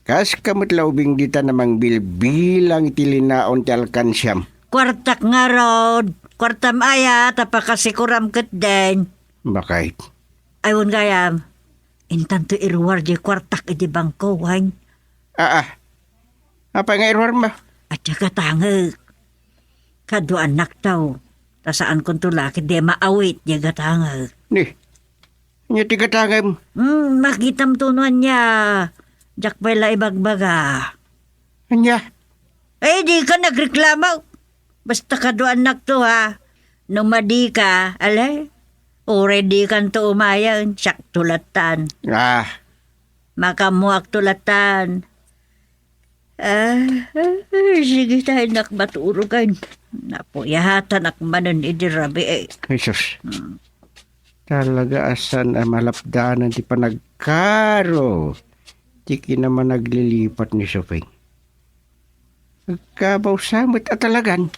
Kaska met la ubing dita a mangbilbilang iti linaon ti alkansiam. Kuartak ngarud. Kuartam aya, ta pakasikuram ketdin. Bakit? Ay, wen gayam. Intanto iruar diay kuartak iti bangko, wen. Aa. Apay nga iruarmo? Adda gatangek. Kaduaannak taw. Ta saankonto la ketdi maawit diay gatangek. Ni, ania ti gatangem? Hmm, makitamto no ania. Diak pay la ibagbaga. Ania? Eh, dika nagreklamo. Basta kaduaannakto, ha. No madika, ale, uray dikanto umayen, siakto lattan. Ah. Makaammoakto lattan. Ah, ah, sige ta, innak, maturogan. Napuyatanak manen idi rabii, eh. Jesus. Hmm. Talaga a saan a malapdanan ti panagkaro ti kinamanaglilipat ni Sufeng. Agkabawsa met a talagan.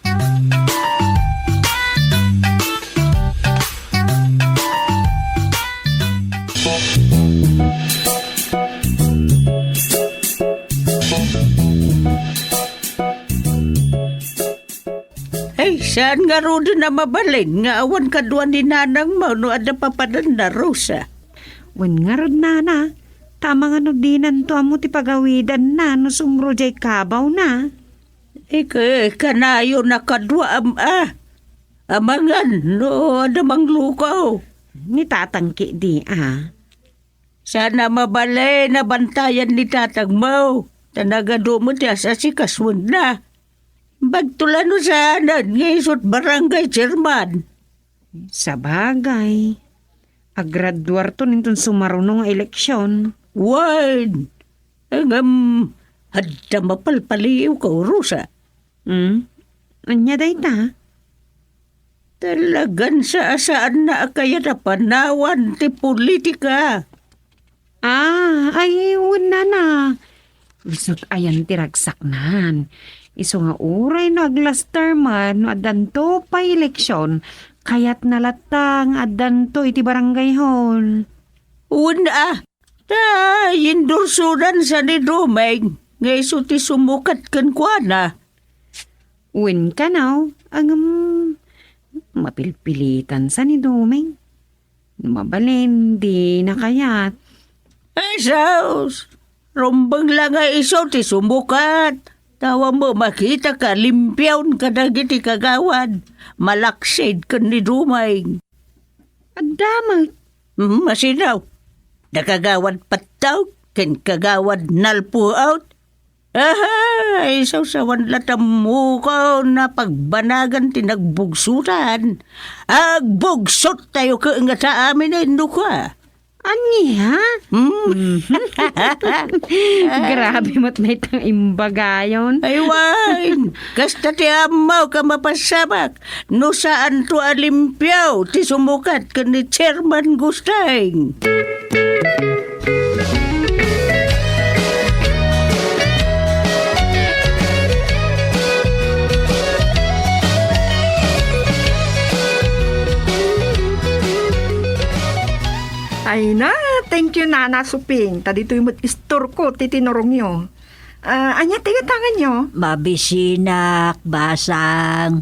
Ay, saan ngaruden a mabalin nga awan kadua ni nanangmo no adda papananna, Rosa? Wen ngarud, nana, ta amangan no dinanto ammo ti pagawidanna no sumro diay kabawna. Ike, kanayon a kaduam a. Amangan no adda manglukaw. Ni tatangki di a. Saan a mabalin a bantayan ni tatangmo, ta nagadu met ti as-asikasuenna. Bagto la no saanen nga isut barangay chairman. Sabagay, agraduarton inton sumaruno nga eleksion. Wen, ngem adda mapalpaliiw ka urusa. Hmm? Ania dayta? Talagan saasaanna a kayat a panawan ti politika. Ah, ay, wen, nana. Isut ayan ti ragsaknan. Isu nga uray no aglaster man, no addanto pay eleksion, kayatna latta nga addanto iti barangay hall. Wen a, ta yendorsodan sa ni Doming nga isu ti sumukat kenkuana. Wen kano, ngem mapilpilitan sa ni Doming. No mabalin, dina kayat. Ay, sus! Rumbeng la nga isu ti sumukat. Awan met makita a limpiaw kadagiti kagawad. Malaksid ken ni Doming. Adda met. Hmm, masinaw. Da Kagawad Pattaw ken Kagawad Nalpuot. Aha, isawsawan la tammukaw a pagbanagan ti nagbugsotan. Agbugsottayo ket ngata amin, no kua. Ania? Hmm? Grabe met dayta nga imbagayon. Ay, wen. Kasta ti ammo a mapasamak. No saanto a limpiaw ti sumukat ken ni Chairman Gusting. Ay na, thank you, Nana Suping. Ta ditoy met istorko ti tinurongyo. Ah, ania ti gatanganyo? Mabisinak, basang.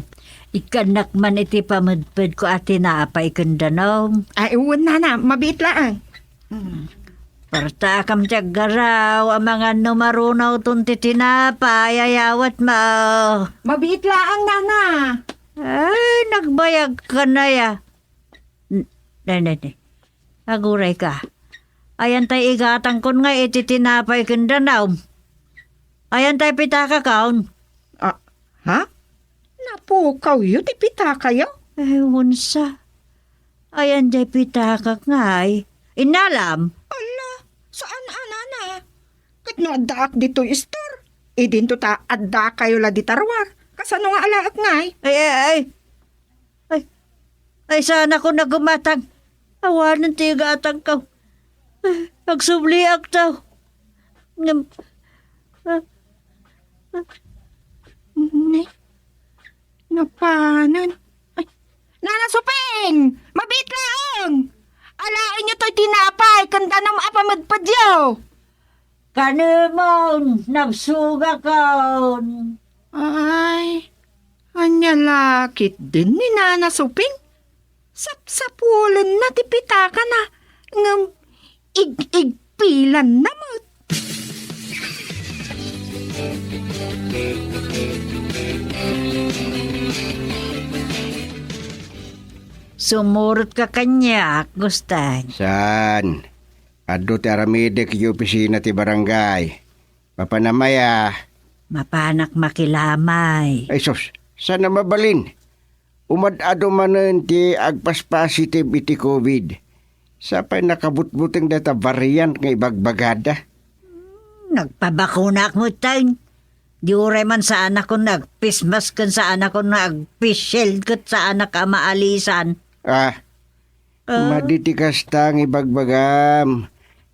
Ikkannak man iti pamedpedko a tinapay ken danum. Ay, wen, nana, mabiit laeng. Hmm. Partakam ti aggaraw, amangan no marunawton ti tinapay, ayawat mo. Mabiit laeng, nana. Ay, nagbayag ka na ya. N-, ne, ne, ne. Aguray ka. Ayan tay igatangkon nga iti tinapay ken danum. Ayan tay pitakakon. Ah, ha? Napukawyo ti pitakayo? Eh, unsa? Ayan jay pitakak ngay. Innalam? Ala, saan a nana? Ket no addaak ditoy istor, idinto ta addakayo la dita ruar. Kasano nga alaek ngay? Ay, ay, ay. Ay, ay, saan ako nagumatang? Awanen ti igatangko. Ay, agsubliak to. Ngem, ah, ah. Ne? Napanan? Ay, Nana Suping! Mabiit laeng! Alaenyo toy tinapay ken danum a pamedpedyo! Kanemon, nagsugakon. Ay, ania la ketdin ni Nana Suping? Sapsapulenna ti pitakana, ngem ig-igpilanna met. Sumurotka kaniak, Gusting. Saan? Adu ti aramidek iti opisina ti barangay. Mapanam aya? Mapanak makilamay. Ay sus, saan a mabalin? Umad-adu manen ti agpaspositive iti covid. Sapay nakabutbuteng dayta variant nga ibagbagada. Nagpabakunaak metten. Di uray man saanakon nga agpismas ken saanakon nga agpisild ket saanak a maalisan. Ah, Ah. Madi ti kasta nga ibagbagam.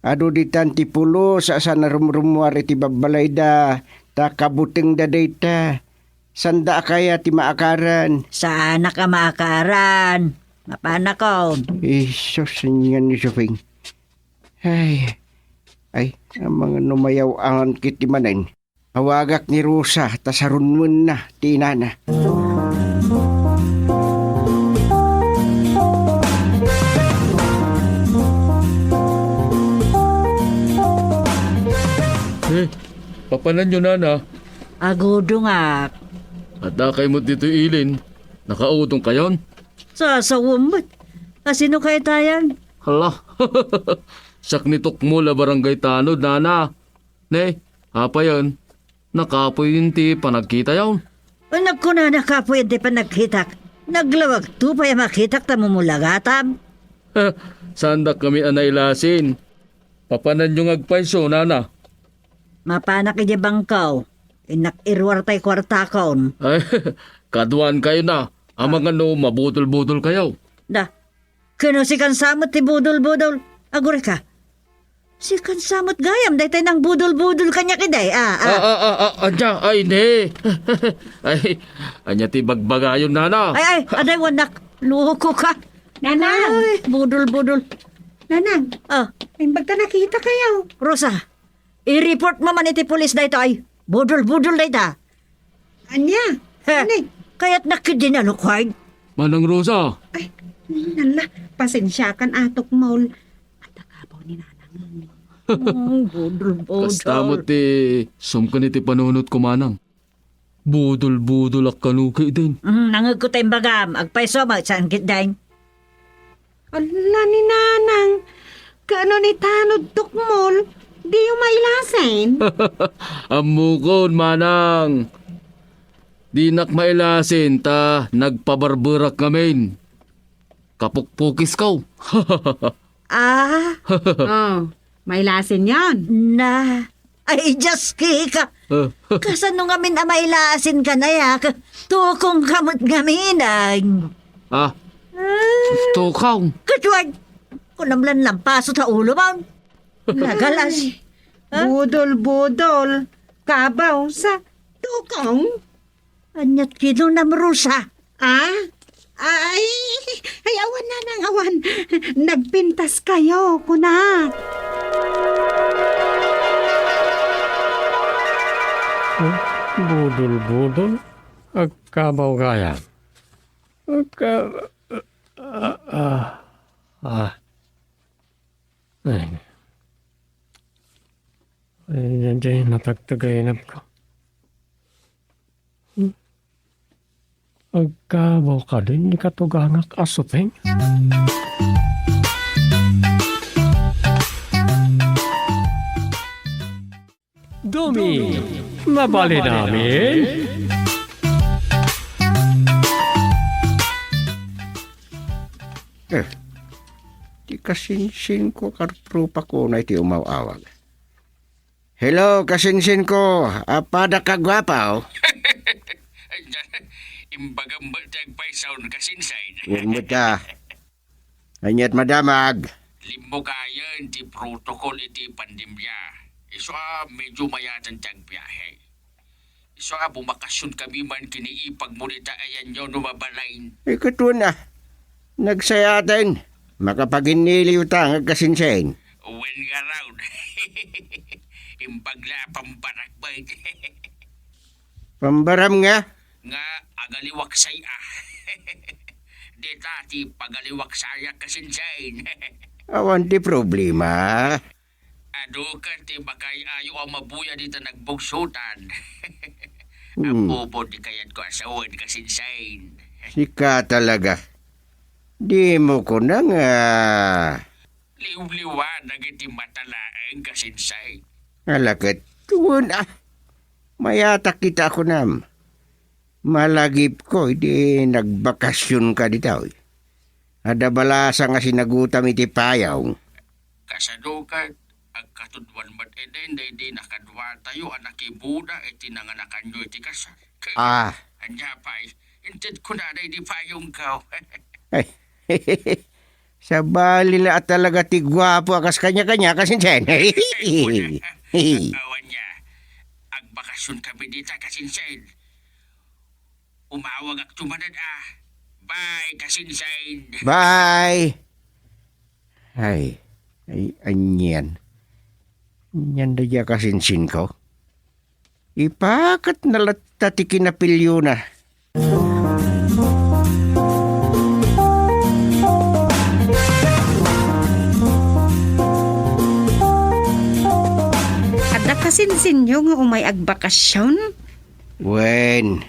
Adu ditan ti pulos a saan a rumrummuar iti babbalayda, ta kabutengda dayta. Saanda a kaya ti maakaran. Saanak a maakaran. Mapanakon. Isus, ania ni Suping. Ay, ay, amangan no mayaw-angan ketdi manen. Awagak ni Rosa ta sarunmenna ti inana. Eh, papananyo, nana? Agudongak. Addakay met ditoy ilin. Nakaudongkayon? Sasawem met. Asino kaytayan? Hala. Siak ni Tukmol a barangay tanod, nana. Ne, apayen, nakapuy ti panagkitayo. Ay, nagkunana kapuy ti panagkitak. Naglawagto pay a makitak ta mumulagatam. Saandak ngamin a nailasin. Papananyo nga agpayso, nana? Mapanak idiay bangko. Innak iruar tay kuartakon. Ay, kaduan kayo na. Amang ano, mabudol-budol kayo. Da, kano sikan sa met ti budol-budol? Agurayka. Sikan sa met gayam, daytay nang budol-budol kaniak idiay. Ah, ah. Ah, ah, ah, ah, anya, ay, ne. Ay, anya ti bagbagayon, nana? Ay, ay, aday, wanak. Loko ka. Nanang. Ay, budol-budol. Nanang. Ah. Imbag ta nakita kayo. Rosa, i-report mo man iti pulis daytoy. Budol-budol dayta. Ania? He, Anay? Kayat nakit din alukwag? Manang Rosa. Ay, nala, pasensiakan, Atok Maul. Adda kabaw ni Nanang. Mm, budol-budol. Kasta met ti sumkan iti panunot ko, manang. Budol-budol ak kano ketdin. Mm, nangegko ta imbagam, agpayso met saan ketdin. Ala ni Nanang, kano ni tanod Tukmol, diyo mailasin? Ammokon, manang. Dinak mailasin ta nagpabarberak ngamin. Kapukpukisko. Ah, Oh, mailasin yon. Na. Ay, Diyos ki ka. Eh. Kasano ngamin a mailasin ka na, yak? Tukong ka met ngamin, ay. Ah, Ah. Tukong. Katuan. Kunam lan lampaso ta ulo mo. Nagalas. Ay, Ha? Budol-budol. Kabaw sa tukong. Aniat kinunam, Rosa? Ah? Ay, ay, awan, Nanang, awan. Nagpintas kayo, kuna. Oh, budol-budol? Agkabaw gayam. Agka-, ah, ah, ah. Ay. Ay, diay natagtagay inapko. Hmm. Agkabaw kadin ni katugangak a supeng? Domi, mabalin amin? Eh, ti kasinsinko, kartropako na iti umaw-awag. Hello, kasinsinko. Apadak a guapo? Imbagam met ti agpayson, kasinsin. Wen met a. Aniat madamag? Limmukayen ti protocol iti pandemia. Isu a medyo mayatan ti agbiahe. Isu a bumakasion kami man ken ni ipagmo dita ayanyo no mabalin. Ay, katuan a. Nagsayaten. Makapaginniliw ta nga agkasinsin. Wen ngarud. Imbag la a pambarak met. Pambaram nga? Nga agaliwaksay a. Dita ti pagaliwaksayak, kasinsin. Awan ti problema. Adu ket ti bakay-ayo a mabuya dita nagbugsotan. Hmm. Apo, di kayatko a sawen, kasinsin. Sika talaga. Dimo kuna nga liwliwa dagiti mata laeng, kasinsin. Ala ket, wen a. Mayatak kita a kunam. Malagipko idi nagbakasionka ditoy. Adda balasa nga sinagutam iti payong. Kasano ket agkatudwan met iden daydi nakaduatayo a nakibuda iti nanganakanyo iti kasar? Ah. Ania pay, intedko na daydi payongko. Ay, sabali la a talaga ti guapo a kas kaniakania, kasinsin. Awan nia, agbakasion kami dita, kasinsin. Umawagakto manen a. Bye, kasinsin. Bye. Ay, ay, anian. Anian daydi a kasinsinko? Ipaakatna latta ti kinapiliona. Adda kasinsinyo nga umay agbakasion? Wen.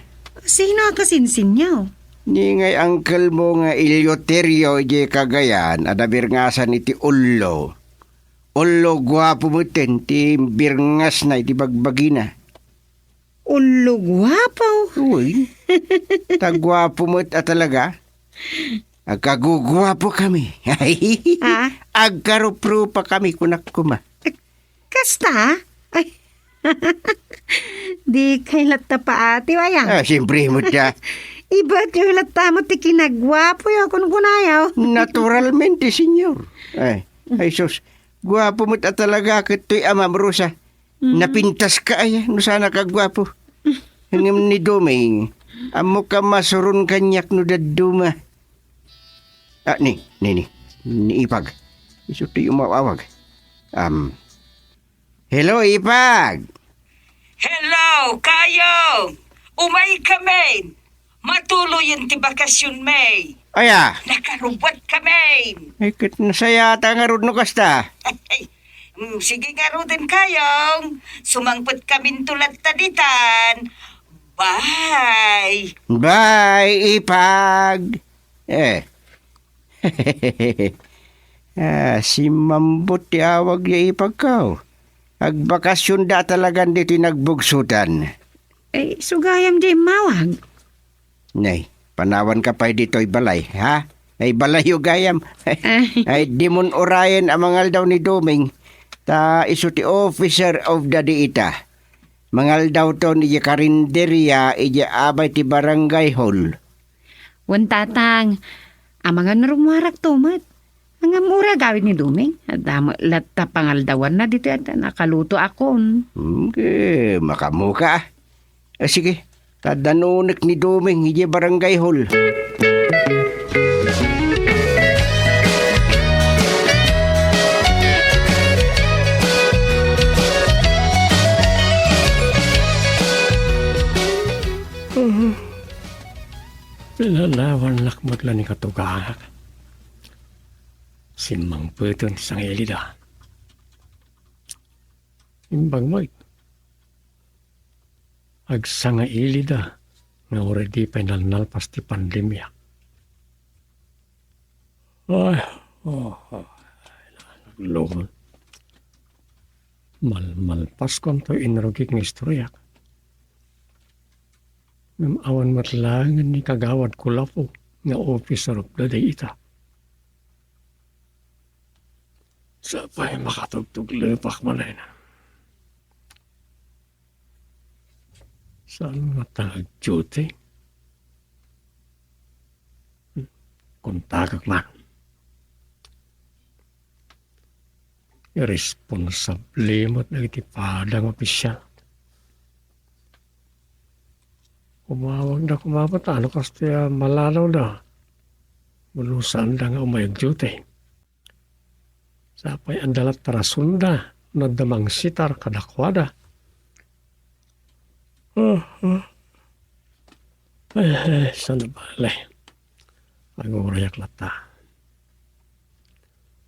Sino a kasinsinyo? Ni ngay uncle mo nga Eleuterio idiay Cagayan a nabirngasan iti ullo. Ullo guapo metten ti birngasna iti bagbagina. Ullo guapo? Uy, ta guapo met a talaga. Agkaguguapo kami. Ha? Agkaruprupa kami, kunak koma. Kasta? Ay. Di kay latta paati, aya? Ah, siyempre, mutya. Ibat yo latta mo ti kinagwapo yo, kun kunayo. Naturalmente, senyor. Ay, ay, sus. Guapo mo ta talaga, ket toy amam, Rosa. Mm. Napintas ka, aya, no sana ka guapo. Ngem ni Doming, ammo ka masuron kaniak no dadduma. Ah, ni, ni, ni, ni Ipag. Isu ti umawawag. Um, hello, Ipag! Hello, Kayong! Umay kami! Matuloyen ti bakasion mi! Aya! Nakarubot kami! Ay, ket nasayata ngarud no kasta. Ay, mm, sige ngaruden, Kayong. Sumangpet kamin to latta ditan. Bye! Bye, Ipag! Eh. Ah, simmambot ti awag ni Ipagkaw. Agbakasionda talagan ditoy nagbugsutan. Eh, sugayam di immawag. Nay, panawan ka pay ditoy balay, ha? Ay, balayo gayam. Ay. Ay, dimon urayen a mangaldaw ni Doming. Ta isu ti officer of the day ita. Mangaldaw ton iti karinderia iti abay ti barangay hall. Wen, Tatang, amangan no rummuarak to met. Ngem uray agawid ni Doming, adda met latta pangaldawanna ditoy adda nakaluto akon. Hmm, ke, makamuka. Eh, sige, taddanunek ni Doming iti barangay hall. Pinanawannak met la ni katugangak. Simmangpeten ti sangailida. Imbag met, agsangailida nga uray di pay nalnalpas ti pandemia. Ay, oh, oh, ay, naglungon. Malmalpaskon toy inrugik nga istoriak. Ngem awan met laengen ni Kagawad Kulapo nga officer of the day ita. Sapay makatugtuglepak manen. Saan nga ta ag-duty? Kontakek man. Irresponsable met dagiti pada nga opisial. Umawagda koma met, ano, kasta a malanawda. Bulusanna nga umay ag-duty. Sapay adda latta rasonda no adda mangsitar kadakuada. Ah, ah. Ay, ay, saan bale? Agurayak latta.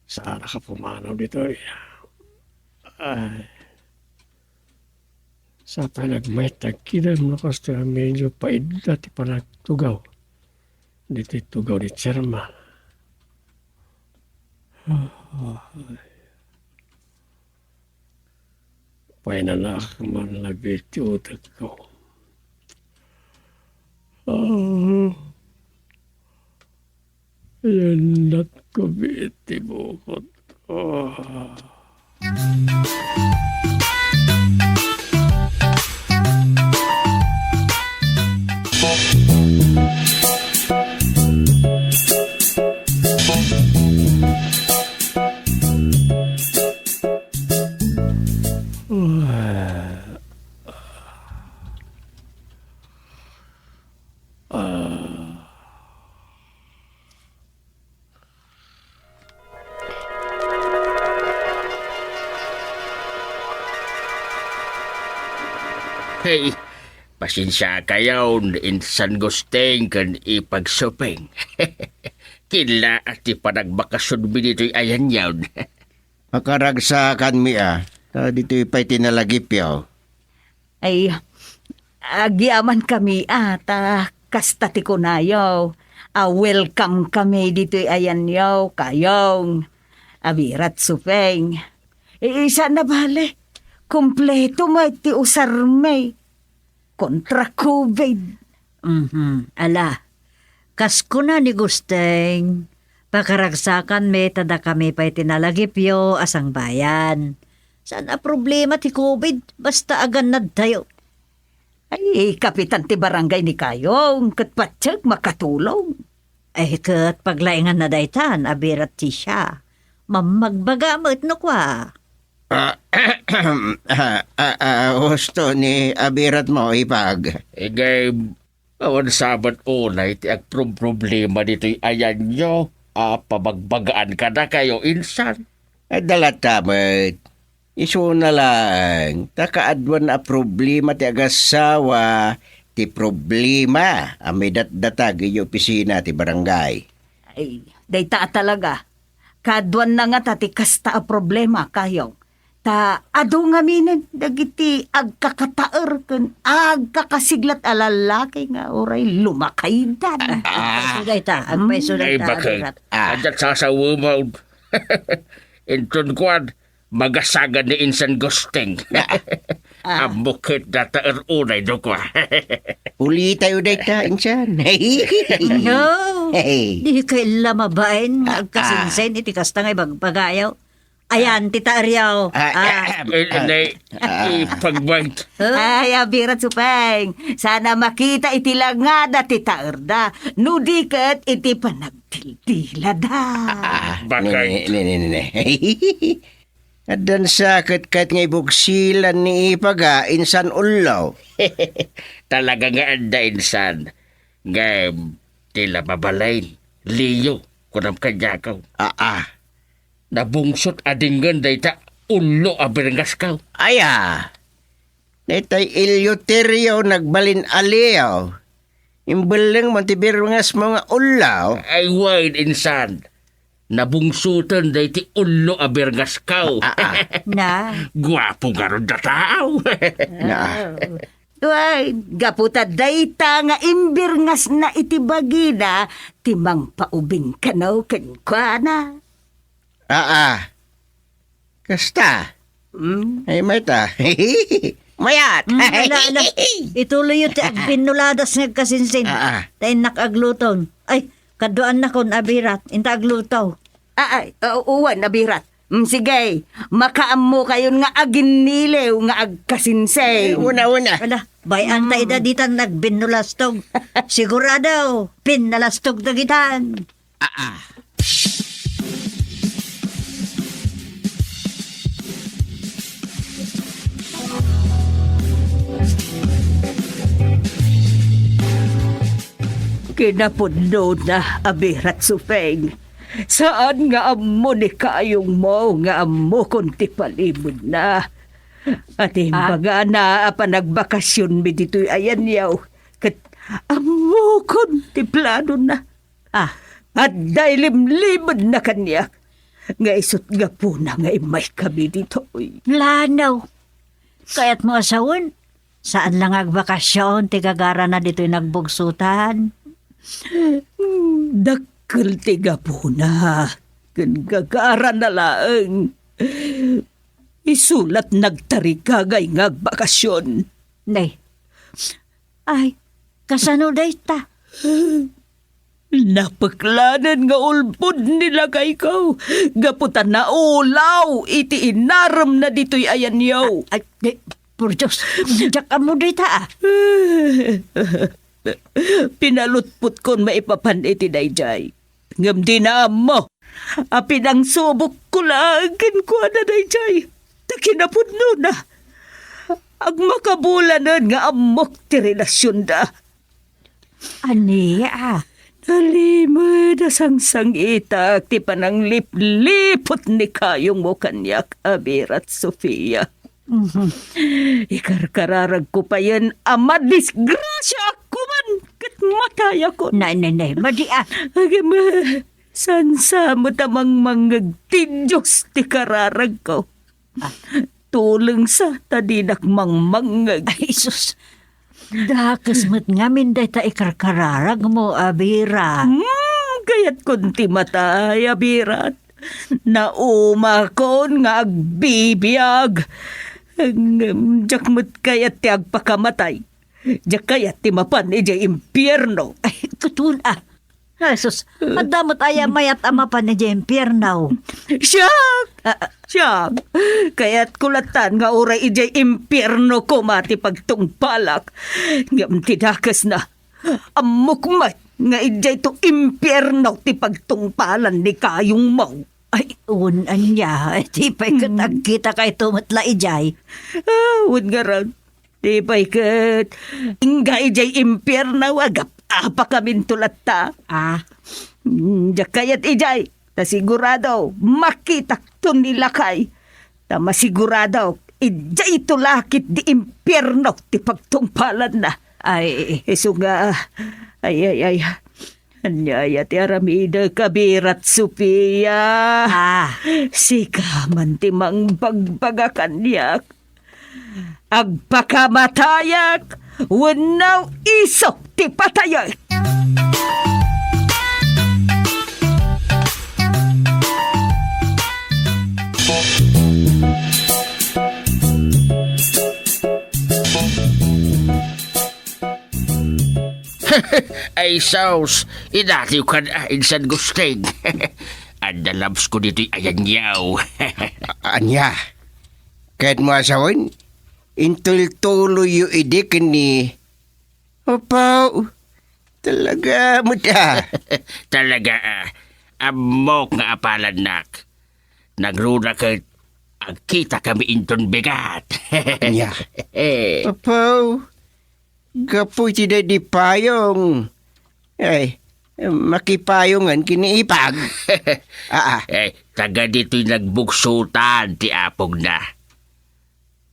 Saan ka pumanaw ditoy? Ay. Sapay nagmayat dagiti no kasta a medyo paidda ti panagtugaw. Ditoy tugaw ni Chairman. Painanaak man labi ti utekko. Ah, yannatko biit ti bukotko. Ah. Hey, pasensiakayon, Insan Gusting ken Ipag Suping. Killa ti panagbakasionmi ditoy ayanyon. Makaragsakanmi a, ta ditoy pay ti nalagipyo. Ay, Agyamankami a ta kasta ti kunayo a welcome kami ditoy ayanyo, kayong Abirat Supeng. Isana bale, kompleto met ti usarmi kontra covid. Mhm. Ala, kas kuna ni Gusteng, pakaragsakanmi ta dakami pay ti nalagipyo a sangbayan. Saan a problema ti covid, basta agannadtayo. Ay, kapitan ti barangay ni kayong, ket pateg makatulong. Ay, ket paglainganna daytan, Abirat Tisha. Mammagbaga met no kua. Ah, ah, ah, ah, husto ni Abirat mo, ipag. Igay, awan sabat unay ti agproproblema ditoy ayanyo a pabagbagaan kadakayo, insan. Adda latta met. Isuna laeng, ta kaaduan a problema ti agassawa, ti problema a midatdatag idiay opisina ti barangay. Ay, dayta a talaga. Kaaduanna ngata ti kasta a problema, kayong. Ta adu ngaminen dagiti agkakataer ken agkakasiglat a lallaki nga uray lumakaydan. Ah. Agpayso dayta, agpayso Ay, dayta, bakit? Abirat. Ah. Adda sasawemon. Inton kuan, magasagan ni Insan Gusteng. Ah. Ah. Ammok ket dataer unay no kua. Ulitayo dayta, Insan. No. Hey. Di kay la mabain nga Ah, agkasinsen ah. iti kasta nga ibagbagayo. Ayan, ti taeryo. Ah, Ah. ah, Eh, ah, nay, ah. ipagbait. Huh? Ay, Abirat Supeng. Sana makita iti langada ti taerda. No di ket iti panagdildilada. Ah, Bakit? Nini, nini, nini. Addan sa ket kayat nga ibuksilan ni ipaga, Insan Ullo. Talaga nga adda, Insan. Ngem, ti la mabalin, Leo, kunam kaniak. Ah, ah. Nabungsot a denggen dayta Ullo a birngasko. Aya. Daytay Eleuterio nagbalin a Leo. Imbellengmo ti birngasmo nga Ullo. Ay, wen, insan. Nabungsoten daytoy Ullo a birngasko. Ah, ah. Na. Guapo ngarud a tao. Na. Oh. Wen, gapu ta dayta nga imbirngasna iti bagina ti mangpaubing kano kenkuana. Aa. Kasta. Hmm? Ay, mayta. Mayat. Hmm, ala, ala. Ituloyyo ti agbinnuladas nga agkasinsin. Aa. Ta innak agluton. Ay, kaduaannakon, Abirat. Inta agluto. Ay, u-, uwan, Abirat. Mm, sige, makaammokayon nga aginniliw nga agkasinsin. Eh, una, una. Ala, bay-an ta ida ditan nagbinnulastog. Sigurado, pinnalastog dagitan. Aa. Kinapudnona, Abirat Supeng. Saan nga ammo ni kayongmo nga ammokon ti palimudna. Ati Ah? imbagana a panagbakasionmi ditoy ayanyaw, ket ammokon ti planona. Ah. Adda ilimlimedna kaniak, nga isut' gapuna nga immaykami ditoy. Plano? Kayatmo a sawen, saan la nga agbakasyon ti gagarana ditoy nagbugsotan? Dakkel ti gapuna, ken gagarana laeng. Isu la ti nagtarigagay nga agbakasyon. Nay. Ay, kasano dayta? Napeklanen nga ulbod ni lakayko gapu ta naulaw iti inaremna ditoy ayanyo. Ay, di, por Dios, diak ammo dayta, ah. Pinalutpotkon maipapan iti daydiay. Ngem dina ammo a pinangsubokko laeng kenkuana daydiay. Ta kinapudnona, agmakabulanen nga ammok ti relasionda. Ania? Nalimed a sangsangitak ti pananglipliput ni kayongmo kaniak, Abirat Sofia. Mhm. Ikarkararagko payen a madisgrasiaakon ket matayakon. Nay, nay, nay, madi, ah. Agem, sansa met a mangmangngeg ti Dios ti kararagko. Ah. Tulengsa ta dinak mangmangngeg. Ay, sus. Dakes met ngamin dayta ikarkararagmo a birat. Hmm, kayatkon ti matay a birat. Naumakon nga agbibiag. Ngem diak met kayat ti agpakamatay. Diak kayat ti mapan idiay impierno. Ay, kutoon a. Jesus, adda met aya mayat a mapan idiay impierno. Siak! Ah, ah. Siak! Kayatko latan nga uray idiay impierno koma ti pagtungpalak. Ngem ti dakesna, ammok met nga idiay to impierno ti pagtungpalan ni kayongmo. Ay, un, ania, ti pay ket Hmm. agkita kayto met la idiay. Ah, un ngarud, Di pay ket ingga idiay impierno, agap-apakaminto latta. Ah. Mm, diak kayat idiay. Ta sigurado, makitakto ni lakay. Ta masigurado, idiay to lakit di impierno ti pagtungpalanna. Ay. Isu nga, ay, ay, ay. Ania aya ti aramidek a birat, Sofia? Ah. Sika man ti mangbagbaga kaniak. Agpakamatayak wenno isu ti patayek. Ay, sus! Idatiw kan, ah, insan Gusting. Adda labsko ditoy ayanyaw. A-, ania? Kayatmo a sawen? Intultuloyyo idi ken ni, Apo, talaga met a. Talaga a. Ammok nga apalannak. Nagruna ket agkitakami inton bigat. Ania? Apo, gapu iti daydi payong. Ay, makipayongen ken ni Ipag. Aa. Eh, taga ditoy nagbugsutan ti apogna.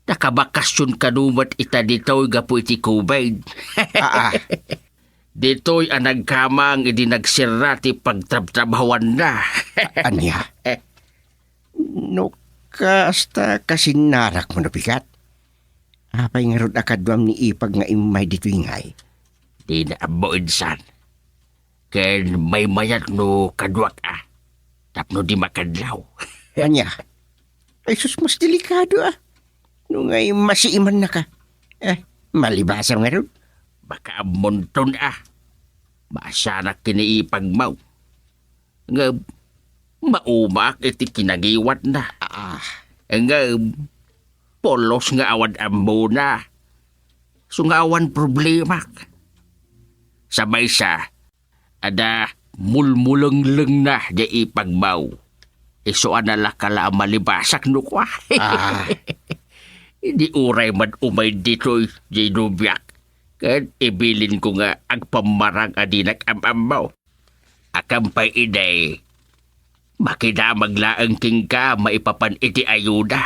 Nakabakasyon kano met ita ditoy gapu iti covid. Aa. Ditoy a nagkamang idi nagserra ti pagtrabtrabahoanna. Ania? No kasta, kasinnarakmo no bigat? Apay ngarud a kaduam ni Ipag nga immay ditoy ngay? Dina ammo, insan. Ken maymayat no kaduak a, tapno di makadlaw. Ania? Ay sus, mas delikado a. No ngay masiimannaka. Eh, malibasam ngarud. Makaamonton a. Maasianak ken ni Ipagmo. Ngem, maumaak iti kinangiwatna. Ah. Ngem, pulos nga awan ammona. Isu nga awan problemak. Sa maysa, adda mulmulenglengna diay Ipagmo. Isu a nalaka la a malibasak no kua. Ah. Idi uray man umay ditoy diay nobiak, ket ibilinko nga agpammarang a dinak am-ammo. Akan pay idi, makidamag laeng kenka maipapan iti ayuda.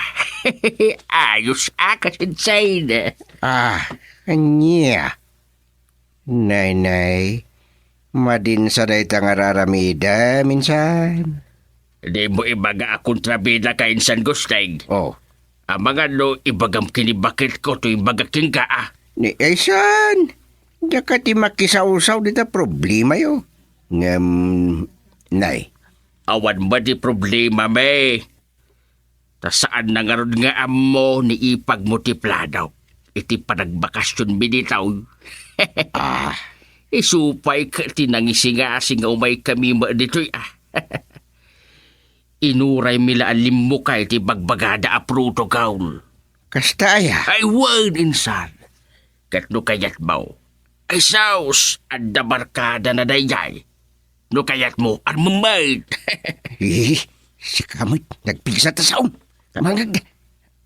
Ayos a, kasinsin. Ah, ania? Nay, nay, madi sa dayta nga ar-aramidem, insan. Dimo ibaga a kontrabidaka, insan Gusting. Oh. Amangan no ibagam ken ni baketko toy ibaga kenka, a. Ni, insan, diak ti makisawsaw dita problemayo. Ngem, nay. Awan met ti problemami. Ta saanna ngarud nga ammo ni Ipagmo ti plano iti panagbakasionmi ditoy. Ah. Isu pay ket ti nangisingasing nga umaykami met ditoy, a. Inuraymi la a limmukay ti bagbagada a protocol. Kasta aya? Ay, wen, insan. Ket no kayatmo, ay sus, adda barkadana daydiay. No kayatmo, armem met. Eh, sika met, nagpigsa ta saom. Mangag-,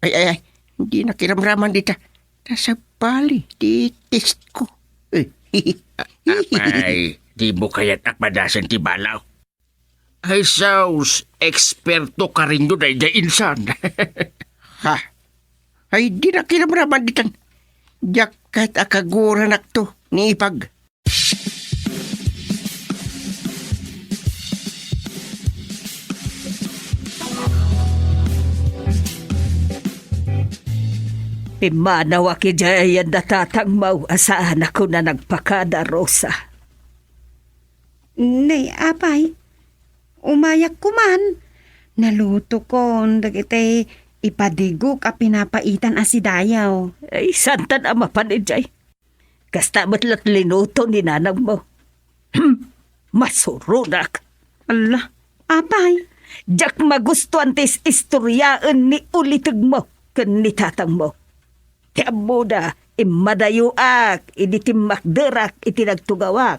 ay, ay, ay, dinak iramraman dita. Ta sabali, ti test ko. Eh, Apay, dimo kayat a padasen ti balaw? Ay sus, eksperto karinyo daydiay, insan. Ha? Ay, dinak iramraman ditan. Diak ket a kaguranakto ni Ipag. Pimmanawak idiay ayan da tatangmo a saanak a nagpakada, Rosa. Nay, apay, umayak koman. Nalutokon dagiti ipadigok a pinapaitan a sidayaw. Ay, santan a mapan idiay. Kasta met la't linuto ni nanangmo. Masuronak. Ala, apay? Diak magustuan ti is-istoriaen ni ulitegmo ken ni tatangmo. Ti ammoda, immadayoak idi timmakderak iti nagtugawak.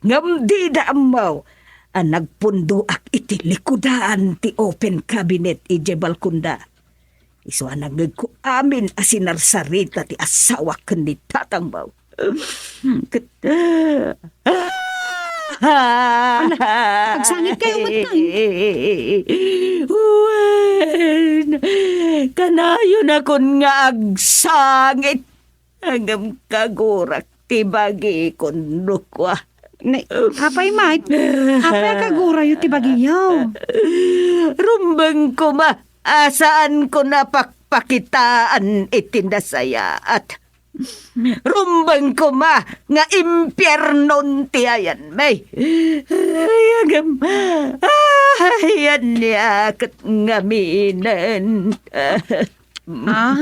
Ngem dida ammo a nagpundoak iti likudan ti open cabinet idiay balkonda. Isu a nangngegko amin a sinarsarita ti asawak ken ni tatangmo. Ket, ala, agsangit kayo met, Nay. Wen, kanayonakon nga agsangit. Ngem kagurak ti bagikon, no kua. Nay, apay met? Apay a kagurayo ti bagiyo? Rumbeng koma a saanko a pakpakitaan iti nasayaat. Rumbeng koma nga impiernon ti ayanmi. Ay, agam. Ay, ania ket ngaminen. Ah?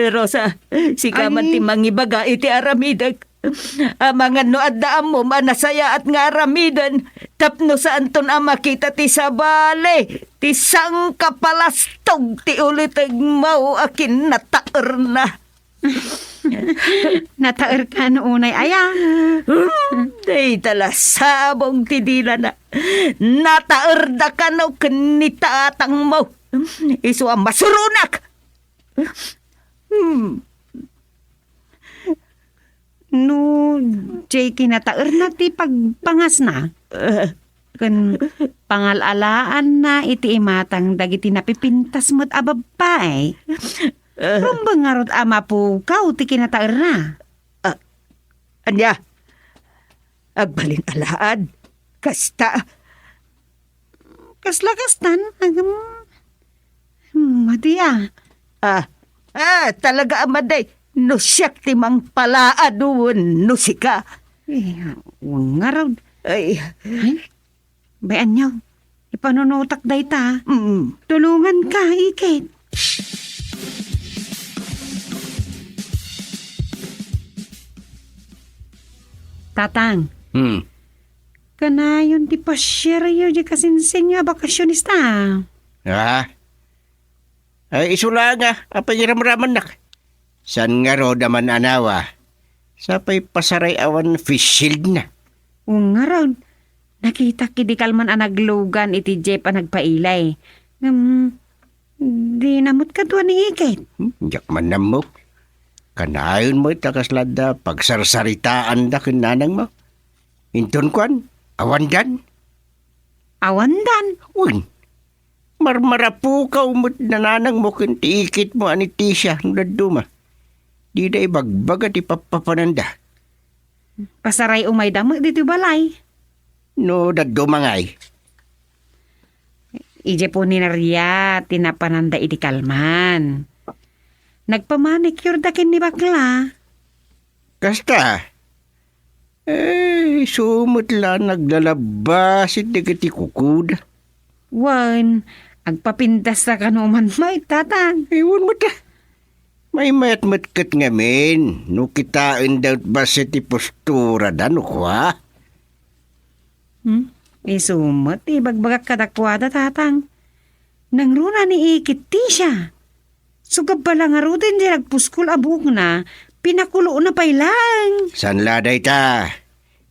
Rosa, sika man Ay. ti mangibaga iti aramidek. Amangan no adda ammom a nasayaat nga aramiden, tapno saanton a makita ti sabali, ti sangkapalastog ti ulitegmo a kinnataerna. Nataerka no unay aya? Hmm, dayta la sabong ti dilana. Nataerdaka no ken ni tatangmo. Isu a masuronak. Hmm. No, diay kinataerna ti pagpangasna. Ken pangal-alaanna iti imatang dagiti napipintas met a babbai. Rumbeng ngarud a mapukaw ti kinataerna. Ah, ania? Agbalin alaad? Kasta? Kasla kastan? Agam, madi a. Ah, ah, talaga a madi. No siak ti mangpalaad wenno sika. Eh, wen ngarud. Ay. Ay, bay-anyo. Ipanunotak dayta. Mm. Tulonganka, Ikit. Tatang. Hmm. Kanayon ti pasiaryo diay kasinsinyo a bakasionista. Ah? Ay, isu laeng a, a pangiramramannak. Saan ngarud a man-anawa, sapay pasaray awan face shieldna. Wen ngarud, nakitak idi kalman a naglugan iti jeep a nagpailay. Ngem, dina met kadua ni Ikit. Hmm, diak man nammok. Kanayon met a kasla adda pagsarsaritaanda ken nanangmo. Inton kuan, awandan. Awandan? Wen, marmarapukaw met ni nanangmo ken ti Ikitmo a ni Tisha no dadduma. Dida ibagbaga ti pappapananda. Pasaray umayda met ditoy balay. No dadduma ngay. Idiay puneraria ti napananda idi kalman. Nagpamanicure da ken ni bakla. Kasta? Eh, isu met la naglalabbasit dagiti kukuda. Wen, agpapintas ta kano man met, Tatang. Eh, wen met, ah. Maymayat met ket ngamin, no kitaenda met bassit ti posturada, no kua? Hmm? Isu met ti ibagbagak kadakuada, Tatang. Nangruna ni Ikit ti siak. Sugabba la ngaruden ti nagpuskol a buokna, pinakulona pay laeng. Saan la dayta?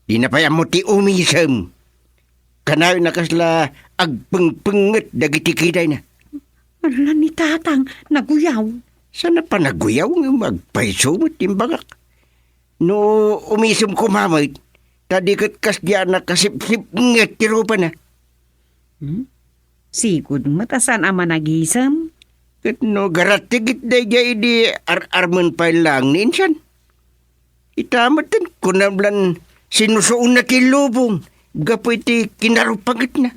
Dina pay ammo ti umisem. Kanayon a kasla agpengpenget dagiti kidayna. Ala ni Tatang, naguyaw. Saan a panaguyaw nga agpayso met ti imbagak? No umisem koma met, ta di ket kasdiay a nakasipsipnget ti rupana. Hmm? Sigud met a saan a managisem? Ket no garattigit daydiay idi ar-armen pay laeng ni insan. Ita met, kunam lan sinusuonna ti lubong gapu iti kinarupangetna.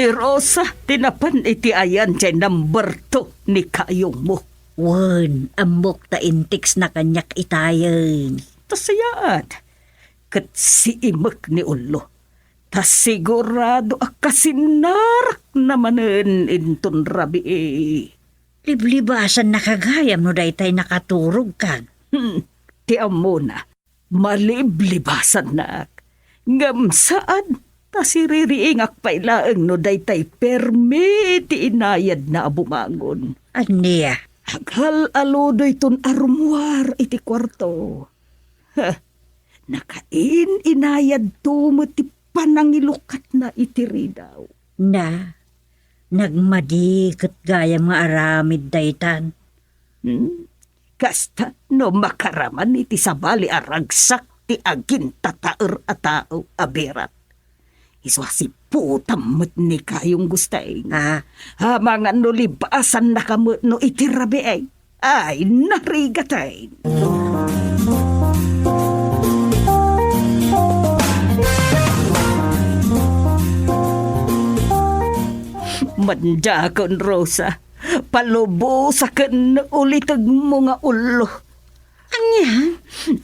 Rosa ti napan iti ayan ti number two ni kayongmo. Wen, ammok ta intiksna kaniak itayen. Ta siyaat, ket siimek ni Ullo. Ta sigurado a kasinnarakna manen inton rabii. Liblibasannaka gayam no daytay nakaturogkan. Hmm, ti ammona, maliblibasannak. Ngem saan ta siririingak pay laeng no daytay permi ti inayadna a bumangon. Ania? Agal-aludoyton a rummuar iti kuarto. Ha, nakain-inayadto met ti panangilukatna iti ridaw. Na, nagmadi ket gayam nga aramid daytan. Hmm? Kasta no makaraman iti sabali a ragsak ti agintataer a tao a birat. Isu a siputam met ni kayong Gusteng. Ah. Amangan no libasannaka met no iti rabii. Ay, narigatay. Manjakon, Rosa. Palubosaken no ulitegmo nga Ullo. Ania?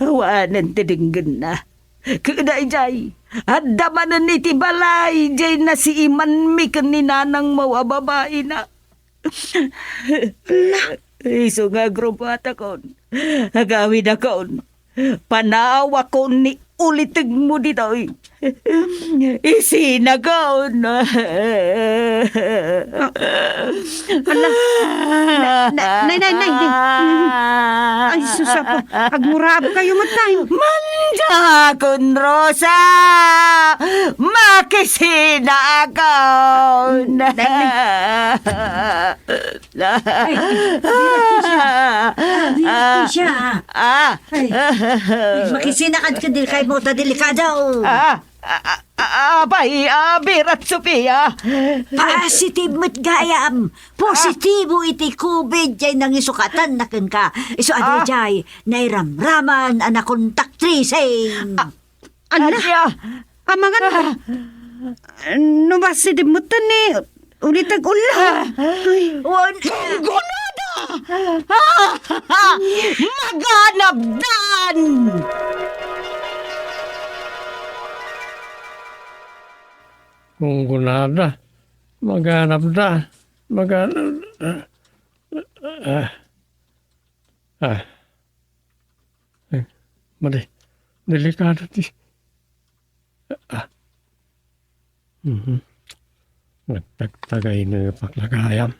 Awanen ti denggenna. Ket dayjay, adda manen iti balay, jay nasiimanmi ken ni nanangmo a babaina. Isu nga agrubbuatakon, agawidakon, panawakon ni ulitegmo ditoy. Isinakon. Ah, ala. Na-, na-, nay, nay, nay, nay. Ay, sus, apo. Agmuraab kayo, matay. Manjakon, Rosa! Makisinakon! Nay, nay. Ay, ay, abiragto siya. Abiragto siya. Ah. Ay, ay, makisinakon ket dili kaymo ta delikado. Ah, ah, ah, ah, abay, ah, birat, Sofia. Positive met gayam. Positibo iti covid jay nangisukatan na kenka. Isu a dayjay, nairamraman a nakontak tracing. Ah, ala, amangan. Ah. No positive met ni Uliteg Ullo. Ah. Ay. Wan-, Gunada! Ah! Maganabdan! Gunada, maganabda, maganabda. Ah, ah. Eh, madi-, delikado ti, ah. Mhm. Nagtagtagay na paklagayam.